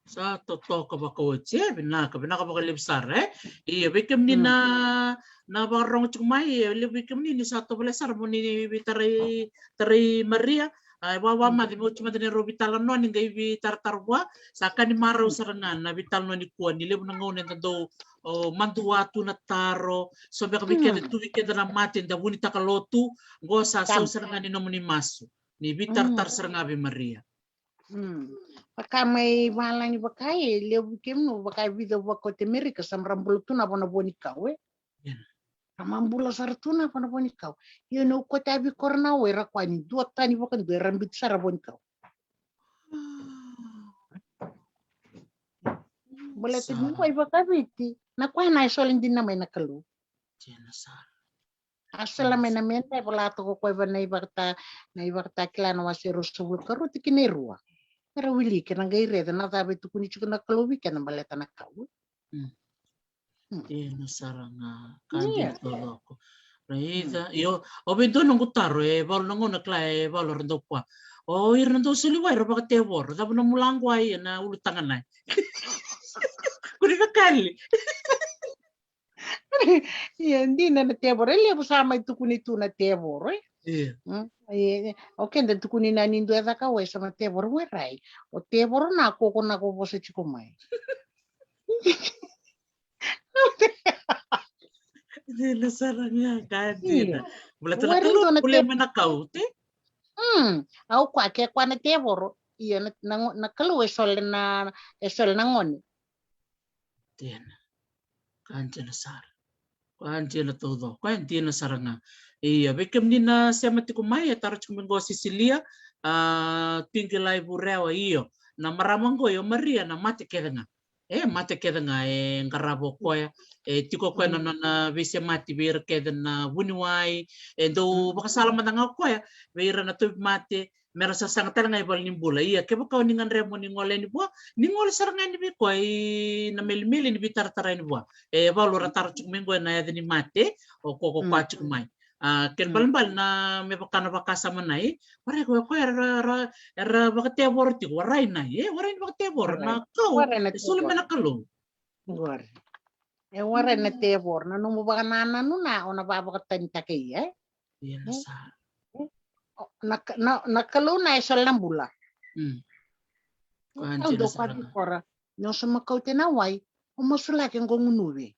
Sa totoka vakaoti, e, vinaka, vinaka vakalevu sara, e. Ia, vei kemuni na, na vakarorogo tiko mai, e, levu vei kemuni ni sa tovolea sara mo ni veitarai, tarai Maria, a, e wawa mada, me oti mada ni rau veitalanoa ni qai veitaratara vua, sa ka ni marau sara ga na veitalanoa nikua, ni levu na gauna eda dau, o, madua tu na taro, so beka vei keda tu vei keda na mate, da vunitaka lotu, qo sa sau sara ga ni nomuni masu, ni veitaratara sara ga vei Maria. Mm. Vaka mai valagi vaka e levu kemunu vaka e vica vaka o te Merika sa mara bula tu na vana vonikau e. Ra ma bula sara tu na vana vonikau. Io na ukote a vikora na o era koya ni dua tani vakadua era biuti sara vonikau. Baleta ni wai vakaviti na koya na e sole dina mai na Kalou. A sala mai na meda e vola toka koya va na ivakata, na ivakatakila na wase ruasagavulu ka rua tikina e rua. Era wilika na qai raica na cava e tukuni tiko na Kalou vei keda baleta na kau. Dina sara ga ka dina taucoko. Raica, io, o vei dua noqu taro e valu na gauna kila e valu era dau kua. O ira na dau soli wai ra vakatevoro, cava na mulaqu ai ena ulutaga nai. Kuri kakali. Ia dina na tevoro e levu sa mai tukuni tu na tevoro e. Ia. Mm, e, o keda tukuni na ni dua e caka wai sa na tevoro wai rai. O tevoro na koko na ko vosa tiko mai. Dina sara ga ka dina. Ia. Bula tala wari kalu dua na kule te- mai na kau te. Mm, au kwa ke kwa na tevoro. Ia na, na, na Kalou e sole na, e sole na gone. Dina. Ka dina sara. Ka dina taucoko, ka dina sara ga. Ia, vei kemuni na sema tiko mai, e taro tiko mai qo Sisilia, a, Tui Qilai Vurewa, io. Na marama qo, io Maria, na mate kece ga. E, mate kece ga, e qarava o koya. E tiko o koya na nona veisemati vei ira kece na vuniwai. E dau vakasala mada ga o koya vei ira na tauvimate. Me ra sasaga tale ga i valenibula. Ia, kevaka o ni gadreva mo ni gole yani vua, ni gole sara ga yani vei koya i na melimeli ni veitaratara yani vua. E valu ra taro tiko mai qo ena yaca ni mate, o ko ko koya tiko mai. A, kena balebale na me vaka na vakasama nai, warai koya, koya era, era, era vakatevoro tiko, warai nai, e, warai ni vakatevoro, na kau, e soli mai na Kalou. Warai. E warai na tevoro, na nomu vakanananu na, o na vavakatanitaka ia, e? Ia na sa. Na, na, na Kalou na e sole na bula. Mm. Au dau kaci kora, ni o sa makau te na wai, o masulaki qo gunuvi.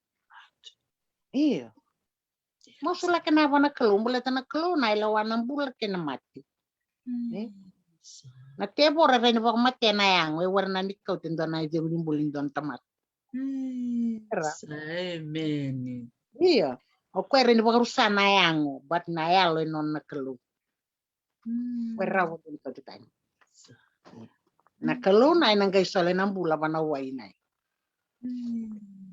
Io. Masulaki na vana Kalou, baleta na Kalou na e lawa na bula kei na mate. Mm. E? Na tevoro e rai ni vakamatea na yago, e warai na ni kau te dua na e cegu ni bula ni dua na tamata. Era. Emeni. Ia, o koya e rai ni vakarusa na yago, but na yalo e nona na Kalou. Koya e rawa ni kauta tani. Na Kalou na ena qai sole na bula vana wai nai.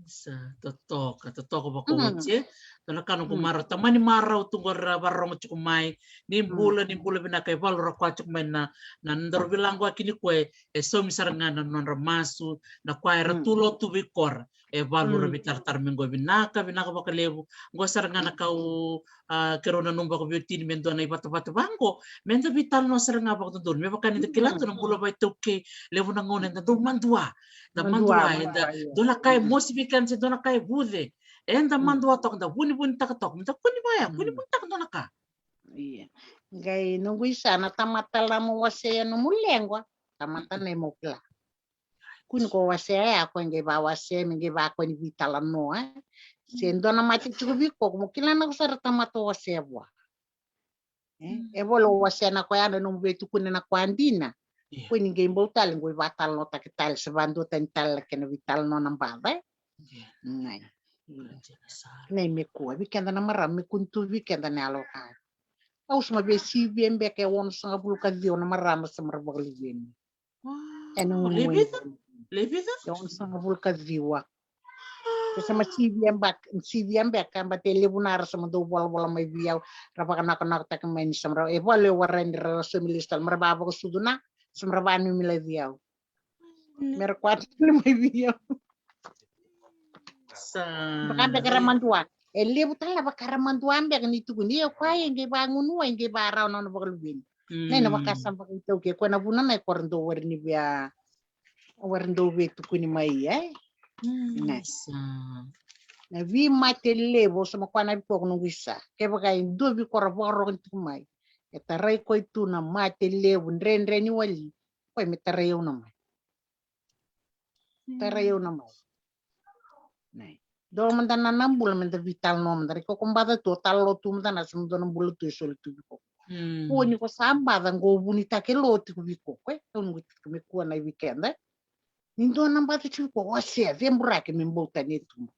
Sa totoka, totoka vakaoti. Dua na ka noqu marau, tamani marau tu qo ra vakarorogo tiko mai. Ni bula, ni bula vinaka e valu ra koya tiko mai na, na nodaru vilaqu aki ni koya e saumi sara ga na nodra masu, na koya era tu lotu vei kora. E valu ra veitaratara me qo vinaka, vinaka vakalevu. Qo sara ga na kau, a, kerou na nomu vakaveiwatini me dua na ivatavata vaqo. Me da veitalanoa sara ga vakadodonu. Me vaka ni da kila tu na bula vakaitaukei, levu na gauna eda dau madua. Da madua, eda dua na ka e mosi vei keda se dua na ka e vuce. Eda madua toka, da vunivunitaka toka. Me da kua ni vaya, kua ni vunitaka dua na ka. Ia. Qai noqu isa na tamata la mo wasea nomu lequa. Tamata na e mo kila. Kua ni ko wasea ya, ko e qai vawasea, me qai vaka ni veitalanoa, e. Se dua na mate tiko vei ko, mo kila na ko sara tamata wasea vua. E, e volo wasea na koya na nomu veitukuna na koya dina. Ko ni qai bau tale, qo i vatalanoataki tale, se vadua tani tale na kena veitalanoa na baca, e. Nai. Nei me kua vei keda na marama, me kua ni tu vei keda na yalo ka. Au sa mai via sivia beka e onosagavulu ka ciwa na marama sa mara vakaluveni. Ena gunu e onosagavulu ka ciwa. Ke sa ma sivia beka, sivia beka, bata e levu na ra sa ma dau volavola mai vei au, ra vakanakonakotaki mai ni sa mara e valu e warani ra somi lesu tale, mara vavakasucu na sa mara vanumi lai vei au. Mera kwati ni mai vei au. Sa beka beka ra madua. E levu tale na vaka ra madua beka ni tukuni, e koya e qai vagunu, e qai varawa na nona vakaluveni. Na ina vaka sa vakaitaukei, koya na vuna na e kora dou wari ni via, wari dou via tukuni mai, e? Na sa na veimate levu, au sa ma koya na vei koya ko noqu isa. Kevaka e dua vei koya ra vakarogo tiko mai, e tarai koya tu na mate levu, dredre ni wali. Koya me tarai au na mai. Tarai au na mai. Nei. Dua mada na na bula meda veitalanoa mada, raica ko baca tu, o talo tu mada na sa dua na bula tu e soli tu vei ko. Kua ni ko sa baca qo vunitaki e lo tiko vei ko, e? Au noqu tiko me kua na i vei keda. Ni dua na baca tiko vei ko, o se, veburaki me bau tani e tubu.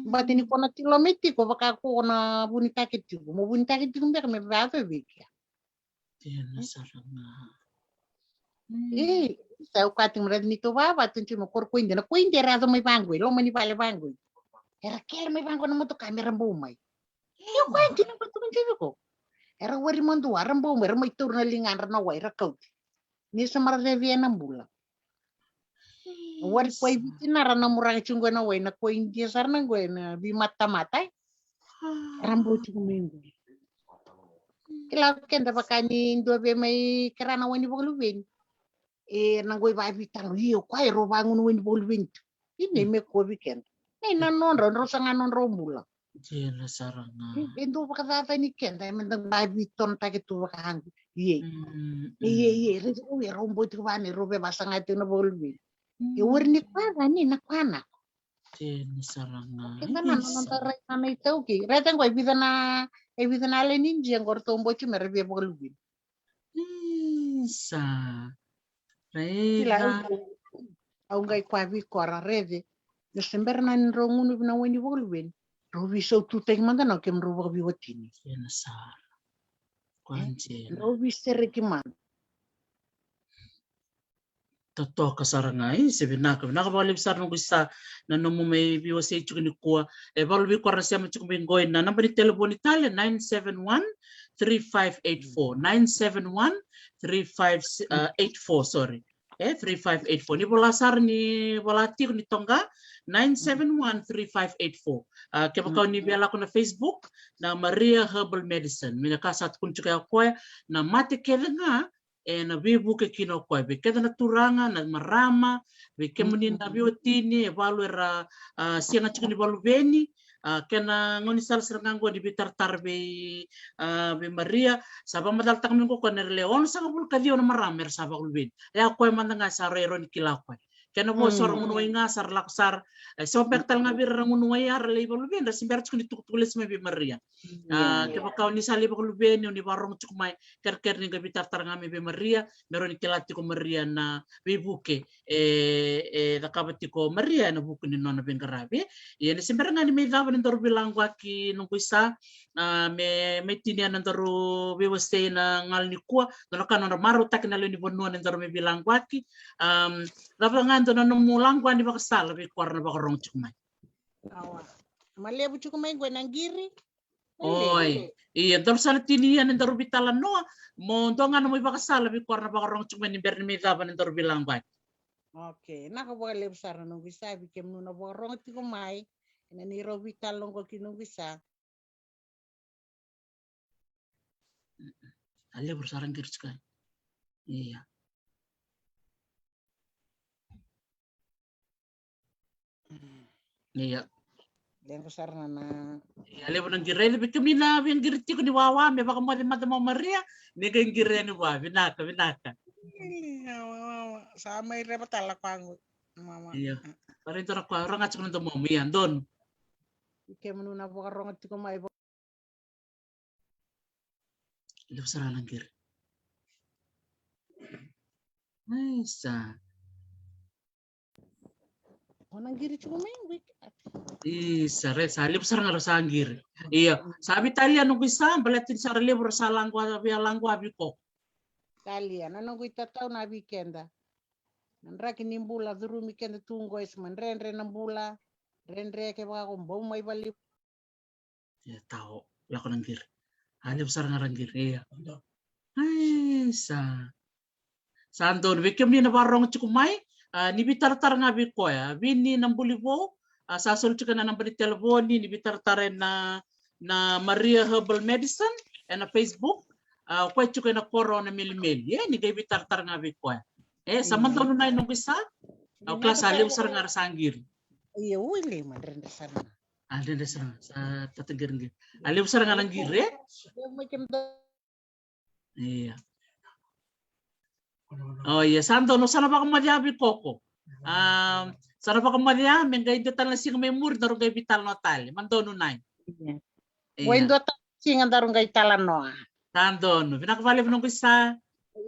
Bati ni ko na tiloma tiko, vaka ko na vunitaki tiko, mo vunitaki tiko beka me vaco vei kea. Tena sara ga. E, sa au kati mara ni tou vava tu tiko mo koro ko India, na ko India era yaco mai vaqoi, loma ni vale vaqoi. Era kele mai vaqoi na motoka mera bau mai. Io, ko India na bau tu tiko. Era wari madua, era bau mai, era mai taura na ligadra na wai, era kauti. Ni sa mara revi ena bula. Wari ko i Viti na ra na muraga tiko qo ena wai, na ko India sara na qo ena veimatamata, e? Ra bau tiko mai qo. Kila keda vaka ni dua vei mai kera na wai ni vakaluveni. E na qo i vavitalo, io, koya e rau vagunu wai ni vakaluveni tu. I nei me kovi keda. Nei na nodra, drau saga nodra bula. Tena sara ga. E dua vakacacani keda, e meda vavitotonataki tu vakaqu. Ie. Ie, ie, rau e rau bau tiko vane, rau vevasaga tiko na vakaluveni. E wari ni koya ga ni na koya nako. Tena sara ga. Keda na nona rai na na iTaukei. Reta qo e vica na, e vica na lai ni jia qo ratou bau tiko mera via vakaluveni. Isa. Kila au, au qai koya vei koya, raica. Na se bera na ni drau gunuvi na wai ni vakaluveni, drau veisaututaki mada na kemudrau vakaveiwatini. Tena sara. Koya jena. Drau veisereki mada. Totoka sara ga, e, se vinaka, vinaka vakalevu sara noqu isa na nomu mai veiwasei tiko nikua. E valu vei koya ra sema tiko mai qo na naba ni telefoni tale, nine seven one, three five eight four, nine seven one, three five eight four, sorry. E, three five eight four. Ni vola sara, ni vola tiko ni toqa, nine seven one, three five eight four. A, kevaka o ni via lako na Facebook, na Maria Herbal Medicine. Me na ka sa tukuni tiko ya koya, na mate kece ga, e na veivuke kina o koya vei keda na turaga, na marama, vei kemuni na veiwatini e valu era, a, sega tiko ni vakaluveni, a, kena gaunisala sara ga qo ni veitaratara vei, a, vei Maria, sa vakamacalataka mai qo koya na ra le onosagavulu ka ciwa na marama era sa vakaluveni. E a koya mada ga sa rau e rau ni kila koya. Kena vo so ra gunu wai ga sa ra lako sara. E so beka tale ga vei ira ra gunu wai a ra lai vakaluveni, ra se bera tiko ni tukutuku lesu mai vei Maria. A, kevaka o ni sa lai vakaluveni, o ni vakarogo tiko mai, kerekere ni qai veitaratara ga mai vei Maria, me rau ni kila tiko Maria na veivuke e, e cakava tiko Maria ena vuku ni nona veiqaravi. Ia ni se bera ga ni mai cava na daru veilaqwaki noqu isa, a, me, me tinia na daru veiwasei na galu nikua, dua na ka nodra marautaki na lewe ni vanua na daru mai veilaqwaki. Am, cava ga dua na nomu laqwa ni vakasala vei koya ra na vakarogo tiko mai. Awa. Ma levu tiko mai qo ena qiri. Oi. Ia, daru sa na tinia na daru veitalanoa, mo dua ga na nomu ivakasala vei koya ra na vakarogo tiko mai ni bera ni mai cava na daru veilaqwaki. Okay, naka vakalevu sara noqu isa vei kemunu na vakarogo tiko mai, ena neirau veitalanoa qo ki noqu isa. A levu sara qiri tiko. Ia. Ia. Levu sara na. Ia, levu na qiri. Raica vei kemuni na via qiri tiko ni wawa me vakamoce mada mai o Maria, ni qai qiri yani vua. Vinaka, vinaka. Ia, wawa. Sa mai reva tale koya qo. Mama. Ia. Raica ra koya, rogoca tiko na domomu. Ia, donu. Vei kemunu na vakarogo tiko mai. Levu sara na qiri. Isa. Au na qiri tiko mai weekend. Isa, re, sa levu sara ga ra sa qiri. Io, sa vitalia noqu isa, baleta ni sa ra levu ra sa laqua, via laqua vei koya. Talia na noqu itatau na weekend. Na draki ni bula curumi keda tu qo, e sa ma dredre na bula. Dredre kevaka ko bau mai vale. Ia tau, lako na qiri. A levu sara ga ra qiri, ia. Ai, sa. Sa donu, vei kemuni na vakarorogo tiko mai, a, ni veitaratara ga vei koya. Vini na buli vou, a, sa soli tiko na naba ni telefoni, ni veitaratara ena, na Maria Herbal Medicine, ena Facebook, a, o koya tiko ena koro na Melimeli. E, ni qai veitaratara ga vei koya. E, sa madonu na noqu isa, au kila sa levu sara ga ra sa qiri. Ia, ui, levu, ma dredre sara ga. A, dredre sara ga, sa tata qiriqiri. A levu sara ga na qiri, e? Ia. O, ia, sa donu, sa na vakamoce vei koya. A, sa na vakamoce, me qai dua tale na siga mai muri, daru qai veitalanoa tale. Madonu na. Ia. Oi, dua tale na siga daru qai talanoa. Sa donu, vinaka vakalevu noqu isa.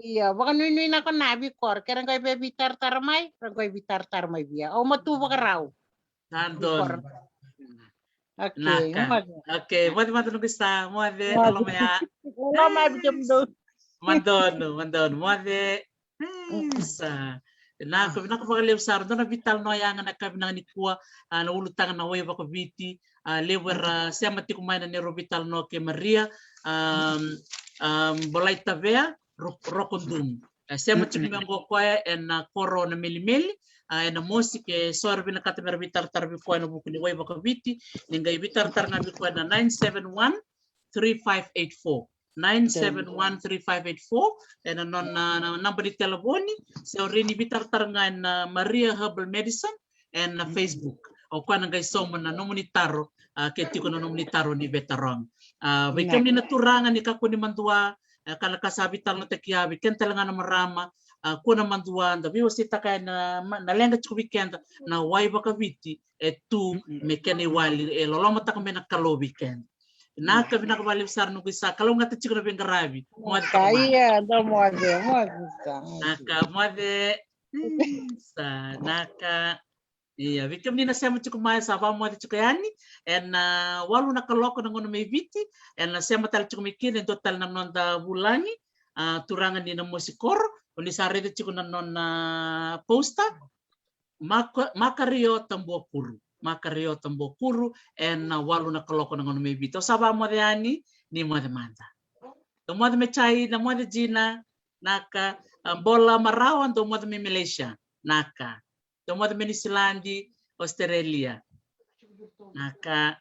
Ia, vakanuinui na ko na vei koya. Ke ra qai via veitaratara mai, ra qai veitaratara mai vei au. Au ma tu vakarau. Sa donu. Okay, naka. Moce. Okay, moce, moce noqu isa, moce, loloma ya. Loloma ya vei kemudou. Madonu, madonu, moce. Isa. Naka, vinaka vakalevu sara, dua na veitalanoa yaga na yakavi nikua, a, na ulutaga na wai vakaviti, a, levu era sema tiko mai na neirau veitalanoa kei Maria, a, a, Bolai Tavea, Ro-, Rokodum. E sema tiko mai qo o koya ena koro na Melimeli, a, ena mosi ke so era vinakata mera veitaratara vei koya ena vuku ni wai vakaviti, ni qai veitaratara ga vei koya na nine seven one three five eight four. Nine seven one three five eight four, ena nona, na, na naba ni telefoni, se o rawa ni veitaratara ga ena Maria Herbal Medicine, ena Facebook. O koya na qai sauma na nomuni taro, a, ke tiko na nomuni taro ni veitarogi. A, vei kemuni na turaga ni kakua ni madua, e, ka na ka sa veitalanoataki ya, vei keda tale ga na marama, a, kua na madua, da veiwaseitaka ena, ma-, na leqa tiko vei keda, na wai vakaviti, e tu me kena iwali, e lolomataka mai na Kalou vei keda. Naka, vinaka vakalevu sara noqu isa, kalougata tiko na veiqaravi. Moce tiko mai. Ia, da moce, moce sa, moce. Naka, moce. Sa, naka. Ia, vei kemuni na sema tiko mai, sa vakamoce tiko yani, ena, a, walu na kaloko na gauna mai Viti, ena sema tale tiko mai kina e dua tale na noda vulagi, a, turaga ni Namosi Koro, o ni sa raica tiko na nona, a, poster, Maka-, Makariota Buakuru, Makariota Buakuru, ena, a, walu na kaloko na gauna mai Viti. O sa vakamoce yani, ni moce mada. Dou moce mai China, moce Jina, naka, a, Bola Marawa, dou moce mai Malaysia, naka. Dou moce mai Niusiladi, Australia. Naka,